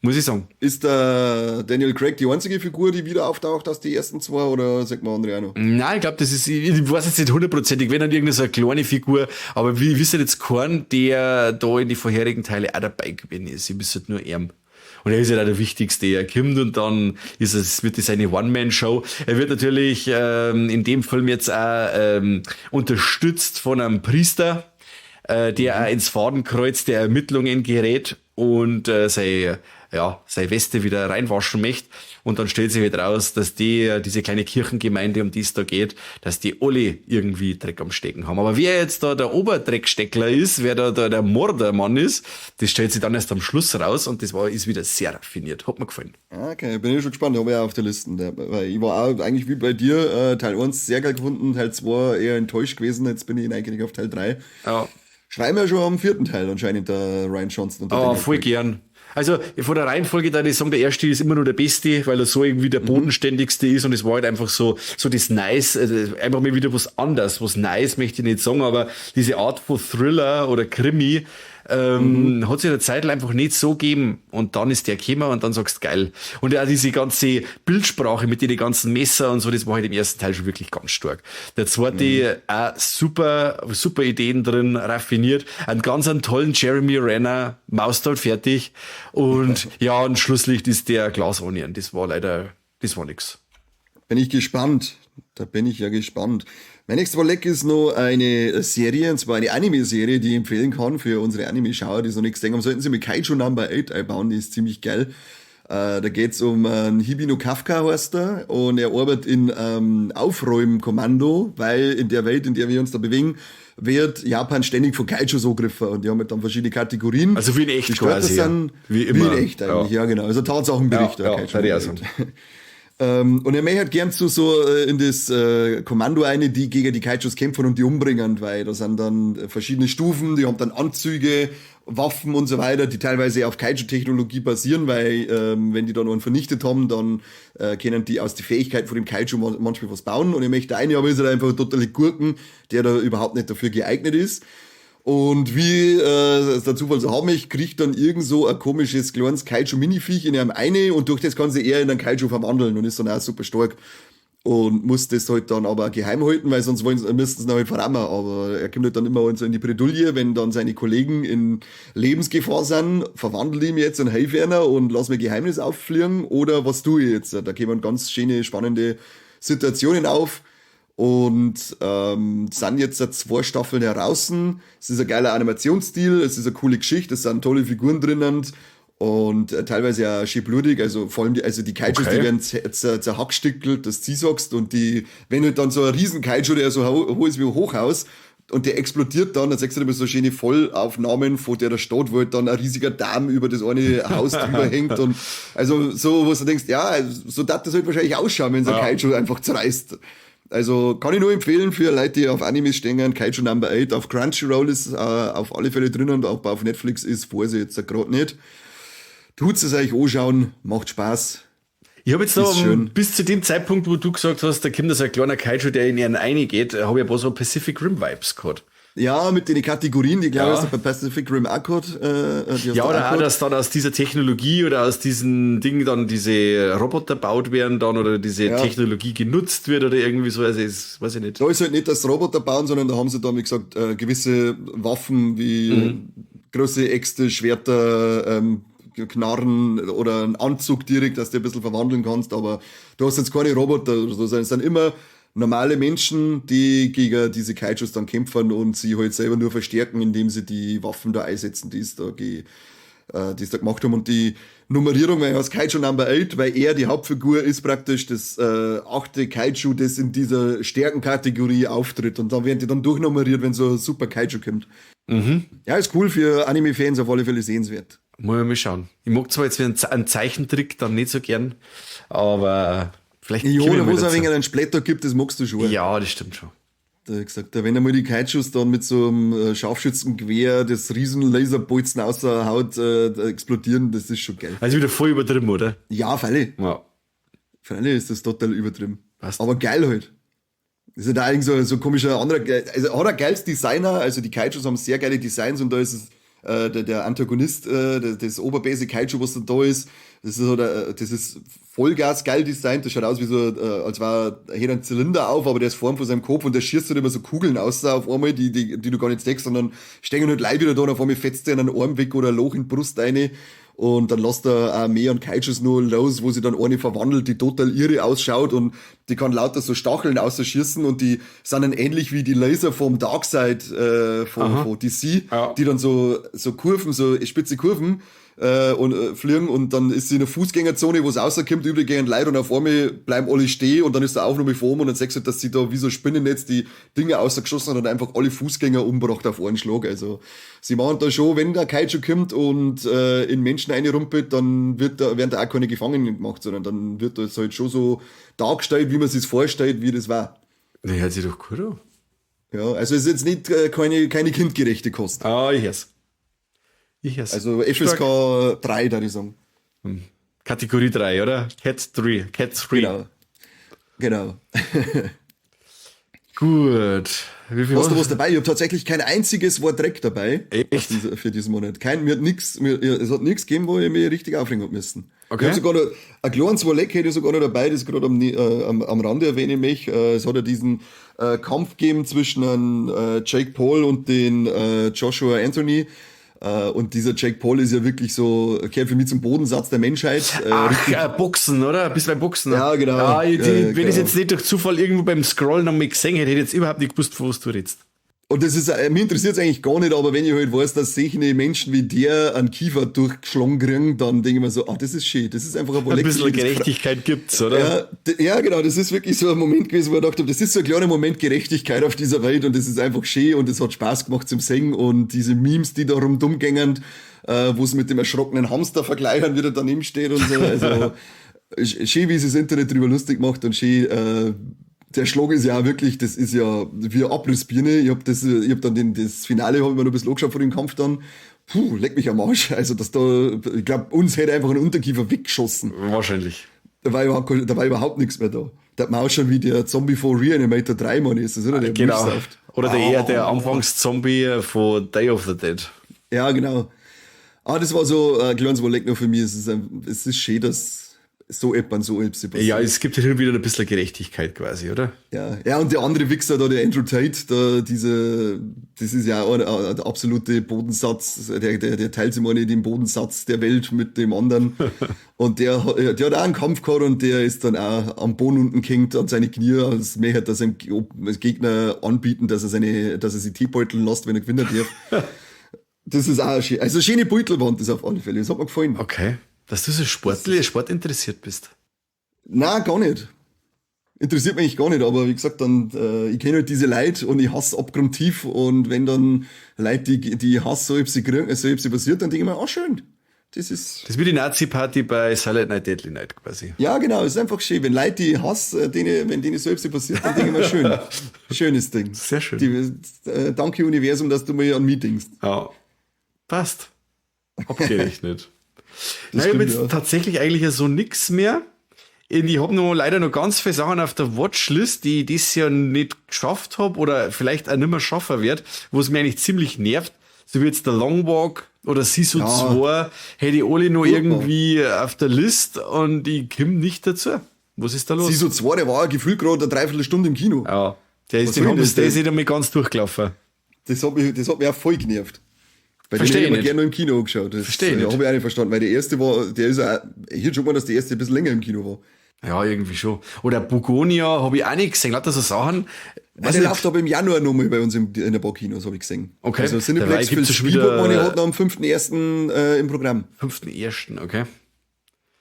Muss ich sagen. Ist der Daniel Craig die einzige Figur, die wieder auftaucht aus die ersten zwei, oder sagt man andere auch noch? Nein, ich glaub, das ist, ich weiß jetzt nicht hundertprozentig, wenn dann irgendeine so eine kleine Figur, aber wir wissen jetzt keinen, der da in die vorherigen Teile auch dabei gewesen ist. Ich wüsste nur ihn. Und er ist ja auch der Wichtigste. Er kommt und dann ist es, wird es eine One-Man-Show. Er wird natürlich in dem Film jetzt auch unterstützt von einem Priester, der auch ins Fadenkreuz der Ermittlungen gerät und seine Weste wieder reinwaschen möchte. Und dann stellt sich halt raus, dass diese kleine Kirchengemeinde, um die es da geht, dass die alle irgendwie Dreck am Stecken haben. Aber wer jetzt da der Oberdrecksteckler ist, wer da der Mordermann ist, das stellt sich dann erst am Schluss raus und das ist wieder sehr raffiniert. Hat mir gefallen. Okay, bin ich schon gespannt, habe ich auch auf der Liste. Weil ich war auch eigentlich wie bei dir, Teil 1 sehr geil gefunden, Teil 2 eher enttäuscht gewesen, jetzt bin ich neugierig auf Teil 3. Ja. Schreiben wir schon am vierten Teil anscheinend der Rian Johnson und der Daniel voll Craig. Gern. Also von der Reihenfolge da ich sagen, der erste ist immer nur der Beste, weil er so irgendwie der bodenständigste ist und es war halt einfach so das Nice, also einfach mal wieder was anderes, was Nice möchte ich nicht sagen, aber diese Art von Thriller oder Krimi hat sich in der Zeit einfach nicht so gegeben und dann ist der gekommen und dann sagst du geil. Und auch diese ganze Bildsprache mit den ganzen Messer und so, das war halt im ersten Teil schon wirklich ganz stark. Der zweite, auch super, super Ideen drin, raffiniert, einen ganz einen tollen Jeremy Renner, Maustot fertig und ja, und Schlusslicht ist der Glass Onion, das war leider, das war nix. Bin ich gespannt, da bin ich ja gespannt. Mein nächstes Leck ist noch eine Serie, und zwar eine Anime-Serie, die ich empfehlen kann für unsere Anime-Schauer, die so nichts denken haben. Sollten sie mit Kaiju Number 8 einbauen, die ist ziemlich geil. Da geht's um einen Hibino Kafka, heißt er, und er arbeitet in Aufräumkommando, weil in der Welt, in der wir uns da bewegen, wird Japan ständig von Kaijus angegriffen und die haben halt dann verschiedene Kategorien. Also wie in echt quasi. Sind, ja. Wie immer. Wie in echt eigentlich, ja genau. Also Tatsachenbericht. Ja, ja, ja, und er möchte halt gern zu so in das Kommando eine, die gegen die Kaijus kämpfen und die umbringen, weil da sind dann verschiedene Stufen, die haben dann Anzüge, Waffen und so weiter, die teilweise auf Kaiju-Technologie basieren, weil wenn die dann einen vernichtet haben, dann können die aus der Fähigkeit von dem Kaiju manchmal was bauen. Und er möchte eine, aber ist halt einfach totale Gurken, der da überhaupt nicht dafür geeignet ist. Und wie es der Zufall so haben mich, kriegt dann irgend so ein komisches kleines Kaiju-Mini-Viech in einem eine und durch das kann sich er in einen Kaiju verwandeln und ist dann auch super stark. Und muss das halt dann aber geheim halten, weil sonst müssten sie ihn halt verrammen. Aber er kommt halt dann immer so in die Bredouille, wenn dann seine Kollegen in Lebensgefahr sind, verwandle ich ihn jetzt und helfe einer und lass mir Geheimnis auffliegen oder was tue ich jetzt? Da kommen ganz schöne, spannende Situationen auf. Und sind jetzt seit 2 Staffeln heraus. Es ist ein geiler Animationsstil, es ist eine coole Geschichte, es sind tolle Figuren drinnen und teilweise auch schön blutig, also vor allem die Kaijus, die werden zerhackstückelt, dass du sagst, und die, wenn halt dann so ein riesen Kaiju, der so hoch ist wie ein Hochhaus, und der explodiert dann, dann siehst du immer so schöne Vollaufnahmen von der Stadt, wo halt dann ein riesiger Damm über das eine Haus drüber hängt und also so, wo du denkst, ja, so darf das halt wahrscheinlich ausschauen, wenn so ein Kaiju einfach zerreißt. Also kann ich nur empfehlen für Leute, die auf Animes stehen, Kaiju Number 8 auf Crunchyroll ist auf alle Fälle drin und auch auf Netflix ist, weiß ich jetzt gerade nicht. Tut's es euch anschauen, macht Spaß. Ich hab jetzt noch bis zu dem Zeitpunkt, wo du gesagt hast, da kommt da so ein kleiner Kaiju, der in ihren reingeht, hab ich ein paar so Pacific Rim Vibes gehabt. Ja, mit den Kategorien, die glaube ich, hast du bei Pacific Rim auch gehabt. Die hast Ja, du oder auch auch, gehabt. dass dann aus dieser Technologie oder aus diesen Dingen dann diese Roboter gebaut werden dann oder diese Technologie genutzt wird oder irgendwie so, also ist, weiß ich nicht. Da ist halt nicht, dass Roboter bauen, sondern da haben sie dann, wie gesagt, gewisse Waffen wie große Äxte, Schwerter, Knarren oder einen Anzug direkt, dass du ein bisschen verwandeln kannst, aber du hast jetzt keine Roboter oder so, sondern es sind immer normale Menschen, die gegen diese Kaijus dann kämpfen und sie halt selber nur verstärken, indem sie die Waffen da einsetzen, die es da gemacht haben. Und die Nummerierung, weil heißt Kaiju Number 8, weil er die Hauptfigur ist praktisch das 8. Kaiju, das in dieser Stärkenkategorie auftritt. Und dann werden die dann durchnummeriert, wenn so ein super Kaiju kommt. Ja, ist cool für Anime-Fans, auf alle Fälle sehenswert. Muss ich mal schauen. Ich mag zwar jetzt einen Zeichentrick dann nicht so gern, aber vielleicht Ja, komm ich oder mal wo es ein dazu. wenig einen Splatter gibt, das magst du schon. Ja, das stimmt schon. Da hab ich gesagt, wenn einmal die Kaijus dann mit so einem Scharfschützengewehr das riesen Laserbolzen außer Haut explodieren, das ist schon geil. Also wieder voll übertrieben, oder? Ja, freilich. Ja. Freilich ist das total übertrieben. Passt. Aber geil halt. Das ist ja da irgend so ein komischer anderer, also hat ein geiles Designer, also die Kaijus haben sehr geile Designs und da ist es der Antagonist, das oberbase Kaiju, was dann da ist, das ist halt das ist Vollgas geil designt, das schaut aus wie so, als war, er hätte einen Zylinder auf, aber der ist Form von seinem Kopf und der schießt halt immer so Kugeln aus auf einmal, die du gar nicht siehst, sondern stehen halt Leib wieder da und auf einmal fetzt der einen Arm weg oder ein Loch in die Brust rein und dann lässt er auch mehr an Kaijus nur los, wo sie dann eine verwandelt, die total irre ausschaut und die kann lauter so Stacheln ausschießen und die sind dann ähnlich wie die Laser vom Darkseid von DC, die dann so Kurven, so spitze Kurven und fliegen und dann ist sie in der Fußgängerzone, wo es rauskommt, übrig gehen Leute und auf einmal bleiben alle stehen und dann ist der Aufnahme vor und dann siehst du, dass sie da wie so Spinnennetz die Dinge rausgeschossen hat und einfach alle Fußgänger umgebracht auf einen Schlag. Also sie machen da schon, wenn der Kaiju kommt und in Menschen reinrumpelt, dann werden da auch keine Gefangenen gemacht, sondern dann wird das halt schon so dargestellt, wie man sich's vorstellt, wie das war. Na, hört sich doch gut an. Ja, also es ist jetzt nicht keine kindgerechte Kost. Ah, ich hör's. Ich hör's. Also FSK 3, würde ich sagen. Kategorie 3, oder? Cat 3. Cat 3. Genau. Genau. Gut. Wie viel Hast du hast was dabei? Ich hab tatsächlich kein einziges Wort Dreck dabei. Echt? Für diesen Monat. Kein, mir hat nix, mir, ja, es hat nix gegeben, wo ich mich richtig aufregen hab müssen. Ich hab sogar noch, ein kleines Leck hätte ich sogar noch dabei, das gerade am Rande erwähne ich mich. Es hat ja diesen Kampf gegeben zwischen einem Jake Paul und den Joshua Anthony. Und dieser Jake Paul ist ja wirklich so, gehört für mich zum Bodensatz der Menschheit. Ach, Richtig Boxen, oder? Bist beim Boxen. Ja, genau. Ja, Ja, wenn ich's genau. jetzt nicht durch Zufall irgendwo beim Scrollen noch mal gesehen hätte, hätte ich jetzt überhaupt nicht gewusst, von was du redest. Und das ist, mich interessiert's eigentlich gar nicht, aber wenn ich halt weiß, dass solche Menschen wie der einen Kiefer durchgeschlagen kriegen, dann denke ich mir so, ah, das ist schön, das ist einfach ein Ein bisschen Leck, das Gerechtigkeit gibt's, oder? Ja, ja, genau, das ist wirklich so ein Moment gewesen, wo ich gedacht hab, das ist so ein kleiner Moment Gerechtigkeit auf dieser Welt und das ist einfach schön und es hat Spaß gemacht zum Singen und diese Memes, die da rundum gängen, wo sie mit dem erschrockenen Hamster vergleichen, wie der daneben steht und so, also schön, wie sie das Internet drüber lustig macht und schön, der Schlag ist ja auch wirklich, das ist ja wie eine Abrissbirne. Ich hab das, ich hab dann den, das Finale hab ich mir noch ein bisschen angeschaut vor dem Kampf dann. Puh, leck mich am Arsch. Also, dass da, ich glaub, uns hätte einfach ein Unterkiefer weggeschossen. Wahrscheinlich. Da war überhaupt kein, da war überhaupt nichts mehr da. Da hat man auch schon wie der Zombie von Reanimator 3, Mann, ist das, oder? Der Genau. Milchsaft. Oder eher der Anfangszombie von Day of the Dead. Ja, genau. Ah, das war so ein kleines Leck noch für mich. Es ist schön, dass So etwa so etwas passiert. Ja, es gibt ja wieder ein bisschen Gerechtigkeit quasi, oder? Ja, ja, und der andere Wichser da, der Andrew Tate, da, diese, das ist ja auch der absolute Bodensatz, der teilt sich mal nicht den Bodensatz der Welt mit dem anderen. Und der hat auch einen Kampf gehabt und der ist dann auch am Boden unten gehängt an seine Knie, als möchte er seinem Gegner anbieten, dass er sich Teebeuteln lässt, wenn er gewinnen darf. Das ist auch schön. Also schöne Beutelwand ist auf alle Fälle. Das hat mir gefallen. Okay. Dass du so sportinteressiert bist? Nein, gar nicht. Interessiert mich eigentlich gar nicht, aber wie gesagt, dann, ich kenne halt diese Leute und ich hasse abgrundtief und wenn dann Leute, die ich hasse, so sie kriegen, so sie passiert, dann denke ich mir, schön. Das ist wie die Nazi-Party bei Silent Night, Deadly Night quasi. Ja, genau, ist einfach schön. Wenn Leute, die ich hasse, wenn denen so etwas passiert, dann denke ich mir, schön. Schönes Ding. Sehr schön. Danke Universum, dass du mir an mich denkst. Ja. Passt. Abgerechnet. Nein, ich habe jetzt tatsächlich eigentlich ja so nix mehr. Ich habe noch leider noch ganz viele Sachen auf der Watchlist, die ich dieses Jahr nicht geschafft habe oder vielleicht auch nicht mehr schaffen werde, wo es mir eigentlich ziemlich nervt. So wie jetzt der Long Walk oder Sisu 2, hätte ich alle noch irgendwie auf der List und ich komme nicht dazu. Was ist da los? Sisu 2, der war gefühlt gerade eine Dreiviertelstunde im Kino. Ja, der ist, der ist nicht einmal ganz durchgelaufen. Das hat mich auch voll genervt. Weil verstehe den habe ich gerne noch im Kino angeschaut. Das verstehe ich nicht. Habe ich auch nicht verstanden, weil der erste war, der ist auch, ich hätte schon gemeint, dass der erste ein bisschen länger im Kino war. Ja, irgendwie schon. Oder Bugonia habe ich auch nicht gesehen. Lauter so Sachen. Der läuft aber im Januar nochmal bei uns in der paar Kinos, habe ich gesehen. Okay. Also Cineplex für Spielberg hat noch am 5.1. Im Programm. 5.1., okay.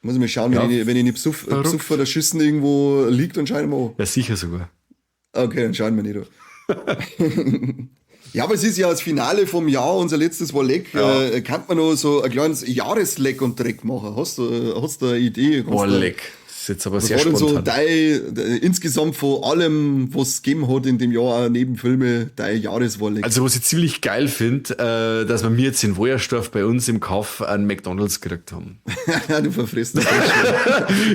Muss ich mal schauen, ja. wenn ich nicht Psuff oder Schüssen irgendwo liegt, dann schaue ich mal an. Ja, sicher sogar. Okay, dann schauen wir nicht an. Ja, aber es ist ja das Finale vom Jahr, unser letztes war Leck. Ja. Kann man noch so ein kleines Jahresleck und Dreck machen? Hast du eine Idee? Boah, Leck. Das ist jetzt aber sehr spontan. Was war denn so dein, insgesamt von allem, was es gegeben hat in dem Jahr, auch neben Filme, dein Jahreswahrleck? Also, was ich ziemlich geil finde, dass wir jetzt in Woyersdorf bei uns im Kaff einen McDonald's gekriegt haben. Du verfrisst.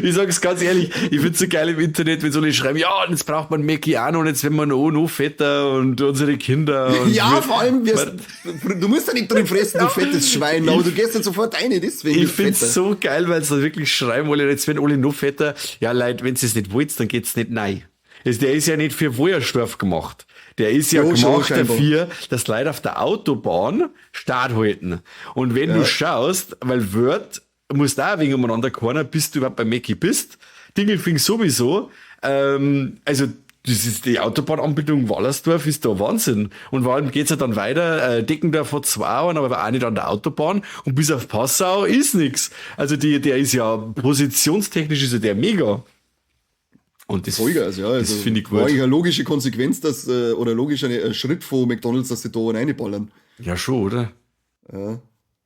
Ich sag's ganz ehrlich, ich find's so geil im Internet, wenn so Leute schreiben, ja, und jetzt braucht man Mackie auch noch, und jetzt werden wir noch fetter und unsere Kinder. Und ja, vor allem, du musst ja nicht drin fressen, du fettes Schwein, aber du gehst dann sofort rein, deswegen. Ich find's so geil, weil sie wirklich schreiben wollen, jetzt werden alle noch fetter. Ja, Leute, wenn ihr es nicht wollt, dann geht's nicht rein. Der ist ja nicht für Woyersdorf gemacht. Der ist ja gemacht dafür, dass Leute auf der Autobahn Start halten. Und wenn du schaust, weil Wörth musst auch wegen umeinander kommen, bis du überhaupt bei Mackie bist. Dingelfing sowieso. Also, das ist die Autobahnanbindung Wallersdorf ist da Wahnsinn. Und vor allem geht's ja dann weiter, Deckendorf hat 2 Auern, aber auch nicht an der Autobahn. Und bis auf Passau ist nix. Also der ist ja positionstechnisch ist ja der mega. Und das, Vollgas, ja. Das also, finde ich gut. War eigentlich eine logische Konsequenz, dass, oder logischer Schritt von McDonald's, dass sie da reinballern. Ja, schon, oder? Ja.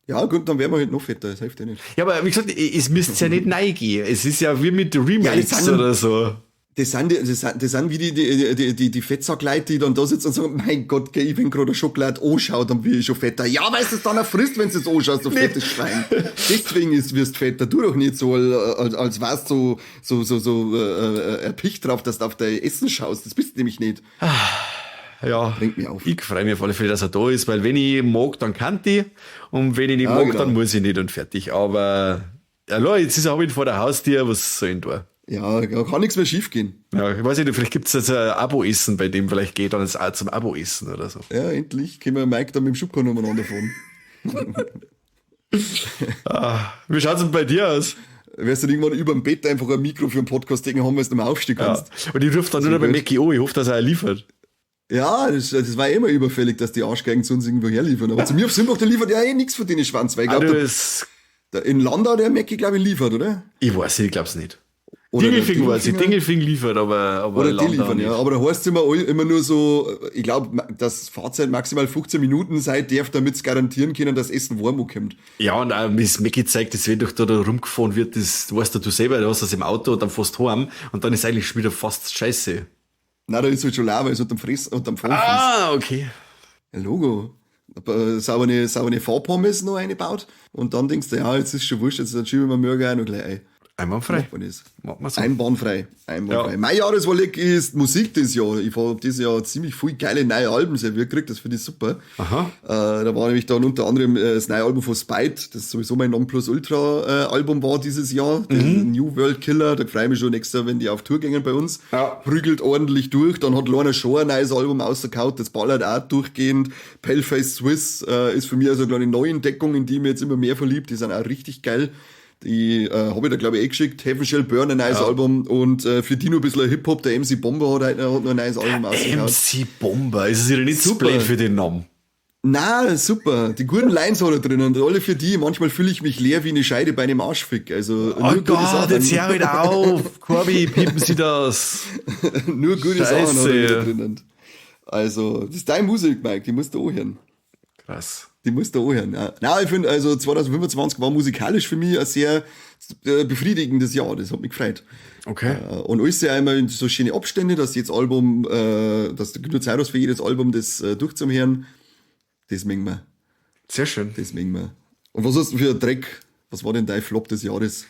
Ja, gut, dann wären wir halt noch fetter, das hilft ja nicht. Ja, aber wie gesagt, es müsste ja nicht reingehen. Es ist ja wie mit Remakes oder so. Das sind wie die Fettsackleute, die dann da sitzen und sagen, mein Gott, ich bin gerade Schokolade anschaut, dann bin ich schon fetter. Ja, weißt du, es dann auch frisst, wenn du es anschaust, du fettes Schwein. Deswegen wirst du fetter. Du doch nicht so, als warst du so erpicht drauf, dass du auf dein Essen schaust. Das bist du nämlich nicht. Ja, bringt mich auf. Ich freue mich auf alle Fälle, dass er da ist, weil wenn ich mag, dann kann ich. Und wenn ich nicht mag, dann muss ich nicht und fertig. Aber ja, jetzt ist er auch vor der Haustür, was soll ich denn da? Ja, kann nichts mehr schief gehen. Ja, ich weiß nicht, vielleicht gibt's jetzt ein Abo-Essen, bei dem vielleicht geht dann jetzt auch zum Abo-Essen oder so. Ja, endlich können wir Mike dann mit dem Schubkarren umeinander fahren. Wie schaut's denn bei dir aus? Wirst du irgendwann über dem Bett einfach ein Mikro für einen Podcast decken haben, weil du nicht mehr aufstehen kannst. Ja. Und ich rufe dann nur noch bei Mackie an, ich hoffe, dass er liefert. Ja, das war immer überfällig, dass die Arschgeigen zu uns irgendwo herliefern. Aber zu mir auf Simbach, der liefert ja eh nichts von denen Schwanz, weil ich glaube, in Landau der Mackie, glaube ich, liefert, oder? Ich weiß nicht, ich glaub's nicht. Oder Dingelfing weiß ich, Dingelfing liefert, aber oder die liefern, ja. Aber da heißt es immer nur so, ich glaube, dass Fahrzeit maximal 15 Minuten sein darf, damit sie garantieren können, dass Essen warm ankommt. Ja, und auch, wie es Mackie zeigt, dass wenn doch da rumgefahren wird, das weißt du selber, du hast das im Auto und dann fährst du heim und dann ist eigentlich schon wieder fast scheiße. Nein, da ist halt schon leer, weil es unterm Fress, unterm Fahren Ah, okay. Ja, Logo. Saubere Fahrpommes noch eingebaut und dann denkst du, ja, jetzt ist schon wurscht, jetzt schieben wir Mörger auch noch gleich ein. Einwandfrei. Macht man so. Einbahnfrei. Einbahnfrei. Ja. Mein Jahreswalleck ist Musik dieses Jahr. Ich habe dieses Jahr ziemlich viel geile neue Alben serviert gekriegt, das finde ich super. Aha. Da war nämlich dann unter anderem das neue Album von Spite, das sowieso mein Nonplusultra-Album war dieses Jahr. Mhm. New World Killer, da freue ich mich schon nächstes Jahr, wenn die auf Tour gehen bei uns. Ja. Prügelt ordentlich durch. Dann hat Lorna Shore ein neues Album rausgehauen, das ballert auch durchgehend. Paleface Swiss ist für mich also eine kleine Neuentdeckung, in die ich mich jetzt immer mehr verliebt. Die sind auch richtig geil. Die habe ich da, glaube ich, eh geschickt. Heaven Shall Burn, ein neues Album. Und für die noch ein bisschen Hip-Hop, der MC Bomber hat heute noch ein neues Album rausgehauen. MC Bomber, ist es wieder nicht so blöd für den Namen? Na, super. Die guten Lines hat er drin und alle für die. Manchmal fühle ich mich leer wie eine Scheide bei einem Arschfick. Also, oh nur Gott, jetzt hör wieder auf. Corby, piepen Sie das. Nur gute Sachen hat er wieder drinnen. Also, das ist deine Musik, Mike, die musst du anhören. Krass. Die musst du anhören. Ja. Nein, ich finde, also 2025 war musikalisch für mich ein sehr befriedigendes Jahr. Das hat mich gefreut. Okay. Und alles ja immer in so schöne Abstände, dass jedes Album, dass du genug Zeit hast für jedes Album, das durchzuhören. Das mögen wir. Sehr schön. Das mögen wir. Und was hast du für einen Dreck? Was war denn dein Flop des Jahres?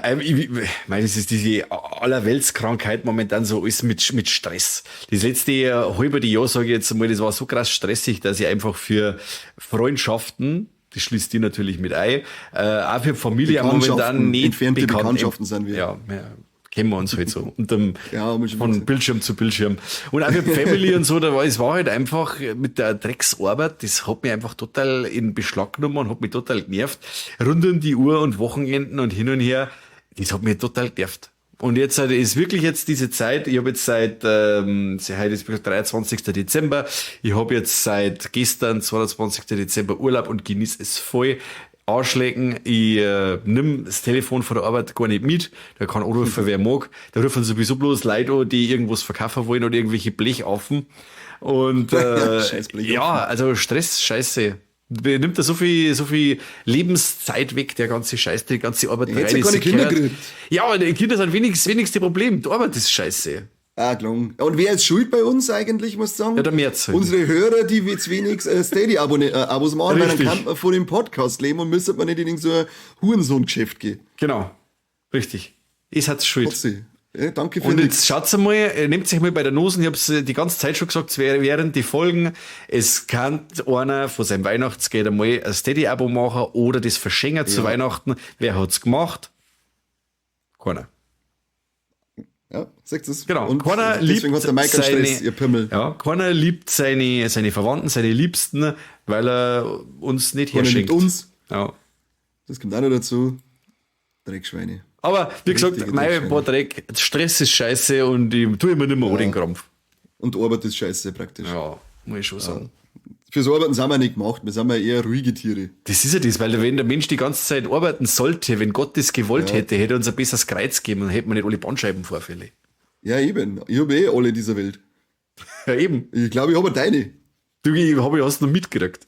Ich meine, das ist diese Allerweltskrankheit momentan so, alles mit Stress. Das letzte halbe Jahr, sage ich jetzt mal, das war so krass stressig, dass ich einfach für Freundschaften, das schließt die natürlich mit ein, auch für Familie momentan nicht entfernte Bekanntschaften sind wir. Ja, ja. Kennen wir uns halt so. Und dann ja, von Bildschirm zu Bildschirm. Und auch für Family und so, da war, es war halt einfach mit der Drecksarbeit, das hat mich einfach total in Beschlag genommen und hat mich total genervt. Rund um die Uhr und Wochenenden und hin und her, das hat mich total genervt. Und jetzt ist wirklich jetzt diese Zeit, ich habe jetzt seit, heute ist 23. Dezember, ich habe jetzt seit gestern, 22. Dezember Urlaub und genieße es voll. Arschlecken, ich nimm das Telefon von der Arbeit gar nicht mit, da kann anrufen, wer mag. Da rufen sowieso bloß Leute an, die irgendwas verkaufen wollen oder irgendwelche Blechaffen. Und ja, also Stress, Scheiße. Nimmt da so viel Lebenszeit weg, der ganze Scheiß, die ganze Arbeit. Jetzt ja keine Kinder gekriegt. Ja, aber die Kinder sind wenigste Problem. Die Arbeit ist scheiße. Ah, klar. Und wer ist schuld bei uns eigentlich, muss ich sagen? Ja, der Merz. Halt. Unsere Hörer, die jetzt wenig Steady-Abos machen, weil dann kann man vor dem Podcast leben und müsste man nicht in so ein Hurensohn-Geschäft gehen. Genau. Richtig. Es hat's schuld. Ja, danke für Und jetzt schaut's einmal, nehmt sich mal bei der Nose, ich hab's die ganze Zeit schon gesagt, während die Folgen, es kann einer von seinem Weihnachtsgeld einmal ein Steady-Abo machen oder das verschenken zu Weihnachten. Wer hat's gemacht? Keiner. Ja, sagt es. Genau. Und keiner deswegen liebt hat der Mike einen Stress, ihr Pimmel. Ja, keiner liebt seine Verwandten, seine Liebsten, weil er uns nicht keiner herschenkt. Liebt uns. Ja. Das kommt auch noch dazu. Dreckschweine. Aber wie gesagt, mein paar Dreck, Stress ist scheiße und ich tue immer nicht mehr den Krampf. Und Arbeit ist scheiße praktisch. Ja, muss ich schon sagen. Fürs Arbeiten sind wir nicht gemacht, wir sind ja eher ruhige Tiere. Das ist ja das, weil wenn der Mensch die ganze Zeit arbeiten sollte, wenn Gott das gewollt hätte, hätte er uns ein besseres Kreuz gegeben und hätten wir nicht alle Bandscheibenvorfälle. Ja, eben. Ich habe eh alle dieser Welt. Ja, eben. Ich glaube, ich habe deine. Du, ich habe hast du noch mitgekriegt.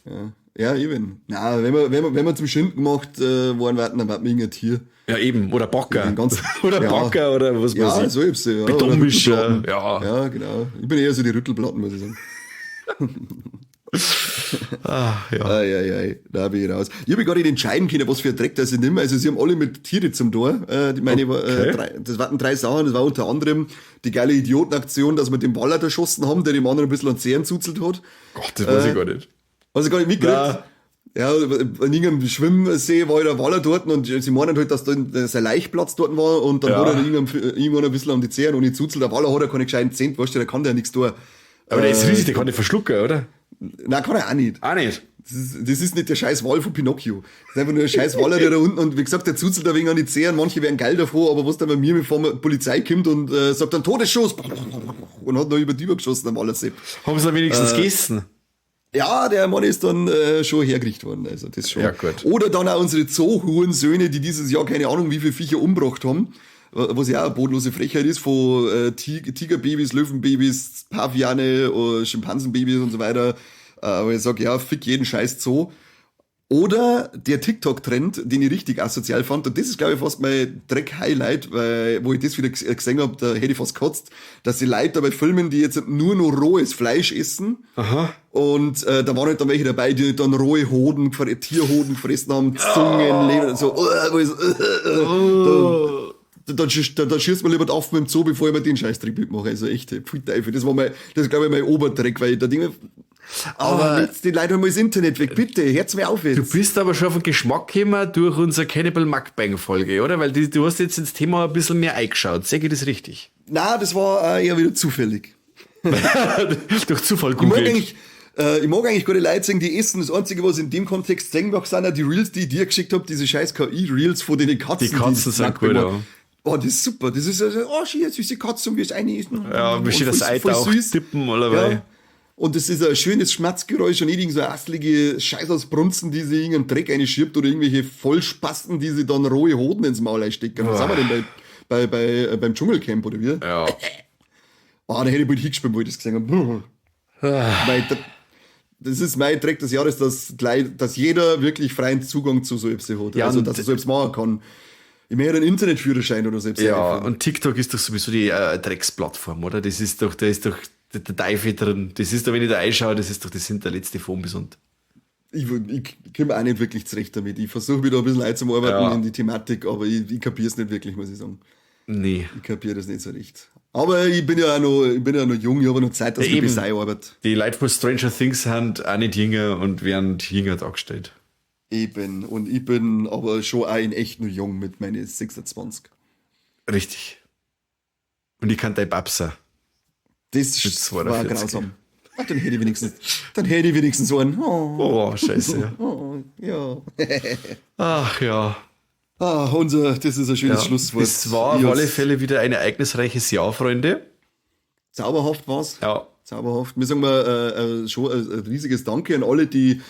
Ja, eben. Nein, wenn wir zum Schinden gemacht worden wären, dann wären wir irgendein Tier. Ja, eben. Oder Backer. Oder Backer oder was weiß ich. Ja, so ist es. Ja. Betonmischer. Ja. Ja, genau. Ich bin eher so die Rüttelplatten, muss ich sagen. Ah, ja. Ei, ei, ei, da bin ich raus. Ich habe gar nicht entscheiden können, was für ein Dreck das ich nehme. Also sie haben alle mit Tiere zum Tor. Das waren drei Sachen. Das war unter anderem die geile Idiotenaktion, dass wir den Waller erschossen haben, der dem anderen ein bisschen an Zehen zuzelt hat. Gott, das weiß ich gar nicht. Hast du gar nicht mitgekriegt? Nein. Ja, in irgendeinem Schwimmsee war der Waller dort und sie meinen halt, dass da sein Laichplatz dort war und dann hat er irgendwann ein bisschen an die Zehen und die Zuzel. Der Waller hat ja keine gescheiten Zähne, weißt du, der kann der nichts tun. Aber der ist riesig, der kann nicht verschlucken, oder? Nein, kann er auch nicht. Auch nicht? Das ist nicht der scheiß Wal von Pinocchio. Das ist einfach nur ein scheiß Waller, der da unten, und wie gesagt, der zuzelt ein wenig an die Zehen, manche werden geil davor, aber was dann bei mir, bevor die Polizei kommt und sagt dann Todesschuss und hat noch über die geschossen am Wallersepp. Haben sie dann wenigstens gegessen? Ja, der Mann ist dann schon hergerichtet worden. Also das schon. Ja, gut. Oder dann auch unsere Zoo-Hurensöhne, die dieses Jahr keine Ahnung, wie viele Viecher umgebracht haben. Was ja auch eine bodenlose Frechheit ist, von Tigerbabys, Löwenbabys, Paviane, Schimpansenbabys und so weiter. Aber ich sag, ja, fick jeden scheiß Zoo. Oder der TikTok-Trend, den ich richtig asozial fand, und das ist, glaube ich, fast mein Dreck-Highlight, weil, wo ich das wieder gesehen hab, da hätte ich fast gekotzt, dass die Leute dabei filmen, die jetzt nur noch rohes Fleisch essen. Aha. Und da waren halt dann welche dabei, die dann rohe Hoden, Tierhoden gefressen haben, Zungen, Leber, so. Dann schießt man lieber auf mit dem Zoo, bevor ich mir den Scheißdreck mitmache. Also echt, pfui Teufel. Das war mein, das ist, glaube ich, mein Oberdreck, weil ich da denke, aber jetzt die Leute haben mal das Internet weg, bitte, hört's mir auf jetzt. Du bist aber schon auf den Geschmack gekommen durch unsere Cannibal Mukbang Folge, oder? Weil du hast jetzt ins Thema ein bisschen mehr eingeschaut. Sehe ich das richtig? Nein, das war eher wieder zufällig. Durch Zufall googelt. Ich mag eigentlich keine Leute sehen, die essen. Das Einzige, was ich in dem Kontext sehen mag, sind auch die Reels, die ich dir geschickt hab, diese scheiß KI-Reels von den Katzen. Die Katzen die sind gut, ja. Oh, das ist super. Das ist also, oh, schön, süße Katze, und wie es eine ist. Ja, wie schön das Ei auch tippen, oder? Ja. Und das ist ein schönes Schmerzgeräusch und nicht irgend so eine asselige Scheiß aus Brunzen, die sie irgendeinen Dreck einschiebt oder irgendwelche Vollspasten, die sie dann rohe Hoden ins Maul einstecken. Was haben wir denn beim Dschungelcamp, oder wie? Ja. Oh, da hätte ich bald hingespielt, wo ich das gesehen habe. Das ist mein Dreck des Jahres, dass jeder wirklich freien Zugang zu so etwas hat. Ja, also, und dass er so etwas machen kann. Ich möchte einen Internetführerschein oder so etwas Ja, einführen. und TikTok ist doch sowieso die Drecksplattform, oder? Das ist doch, da ist doch der Teufel drin. Das ist doch, wenn ich da einschaue, das ist doch, das sind der letzte Fombis und Ich komme auch nicht wirklich zurecht damit. Ich versuche mich da ein bisschen einzuarbeiten in die Thematik, aber ich kapier's nicht wirklich, muss ich sagen. Nee. Ich kapier das nicht so recht. Aber ich bin ja auch noch, ich bin ja noch jung, ich habe noch Zeit, dass Ja, ich eben. bis arbeite. Die Leute von Stranger Things sind auch nicht jünger und werden jünger dargestellt. Eben. Und ich bin aber schon auch in echt noch jung mit meinen 26. Richtig. Und ich kann dein Babser. Das Mit war 42. grausam. Ach, dann hätte ich wenigstens, dann hätte ich wenigstens so einen. Oh, Oh, scheiße. oh, ja. Ach ja. Ah, das ist ein schönes Ja. Schlusswort. Es war auf Ich alle hab's Fälle wieder ein ereignisreiches Jahr, Freunde. Zauberhaft war's. Ja. Zauberhaft. Wir sagen mal schon ein riesiges Danke an alle, die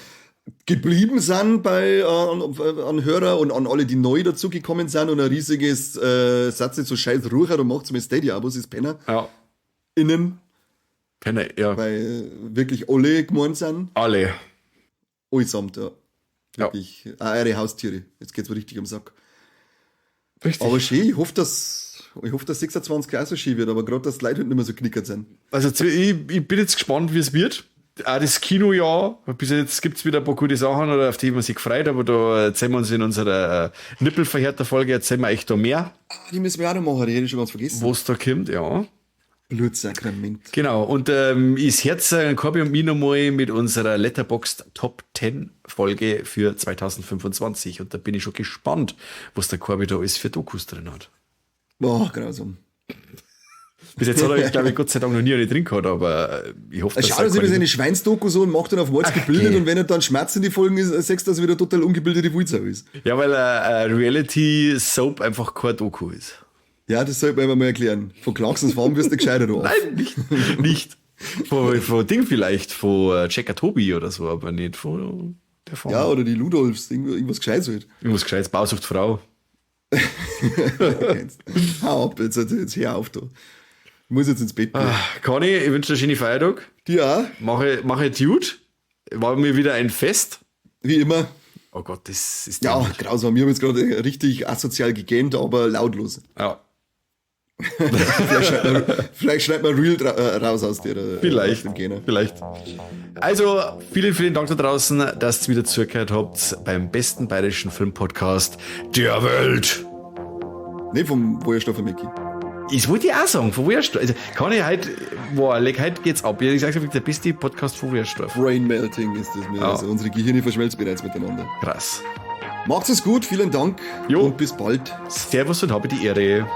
geblieben sind an Hörer und an alle, die neu dazugekommen sind, und ein riesiges Satz nicht so scheiß Ruhe, du machst mir Stadia-Abos, ist Penner. Ja. Innen. Penner, ja. Weil wirklich alle gemeint sind. Alle. Allesamt, ja. Ja. Wirklich. Auch eure Haustiere. Jetzt geht's mir richtig am Sack. Richtig. Aber schön, ich hoffe, dass 26 auch so schön wird, aber gerade, dass die Leute halt nicht mehr so knickert sind. Also ich bin jetzt gespannt, wie es wird. Auch das Kinojahr, bis jetzt gibt's wieder ein paar gute Sachen, oder auf die man sich gefreut, aber da erzählen wir uns in unserer Nippelverhärter-Folge, erzählen wir echt da mehr. Ah, die müssen wir auch noch machen, die hätte ich schon ganz vergessen. Was da kommt, ja. Blutsakrament. Genau, und ist Herz, Corby und mir nochmal mit unserer Letterboxd Top 10 Folge für 2025. Und da bin ich schon gespannt, was der Corby da alles für Dokus drin hat. Boah, grausam. Bis jetzt hat er, glaube ich, Gott sei Dank noch nie eine drin gehabt, aber ich hoffe, dass Schau, er dass ich mir keine- seine Schweinsdoku so und macht dann auf Mords Ach, gebildet okay. und wenn er dann Schmerz in die Folgen ist, sagst du, dass er wieder total ungebildete Wulzau ist. Ja, weil Reality-Soap einfach kein Doku ist. Ja, das sollte man immer mal erklären. Von Clarksons Farm wirst du gescheiter, du. Nein, nicht. Nicht. Von Ding vielleicht, von Checker Tobi oder so, aber nicht von der Farm. Ja, oder die Ludolfs, irgendwas Gescheites halt. Irgendwas Gescheites, Bausucht Frau. Hau ab, jetzt hör auf da. Ich muss jetzt ins Bett gehen. Ach, Conny, ich wünsche dir einen schönen Feiertag. Dir auch. Mache gut. War mir wieder ein Fest. Wie immer. Oh Gott, das ist Ja, dämlich. grausam. Wir haben jetzt gerade richtig asozial gegähnt, aber lautlos. Ja. Vielleicht schneidet man Real raus aus der Vielleicht. aus dem Gähner. Vielleicht. Also, vielen, vielen Dank da draußen, dass ihr wieder zugehört habt beim besten bayerischen Filmpodcast der Welt. Nee, vom Wojerstoff Micky. Ich wollte ich auch sagen, von Wojersdorf. Also, kann ich heute, boah, leg, heute geht's ab. Ich sag's wirklich, der beste Podcast von Wojersdorf. Brain Melting ist das mir. Ja. Also unsere Gehirne verschmelzen bereits miteinander. Krass. Macht's es gut, vielen Dank Jo. und bis bald. Servus und habe die Ehre.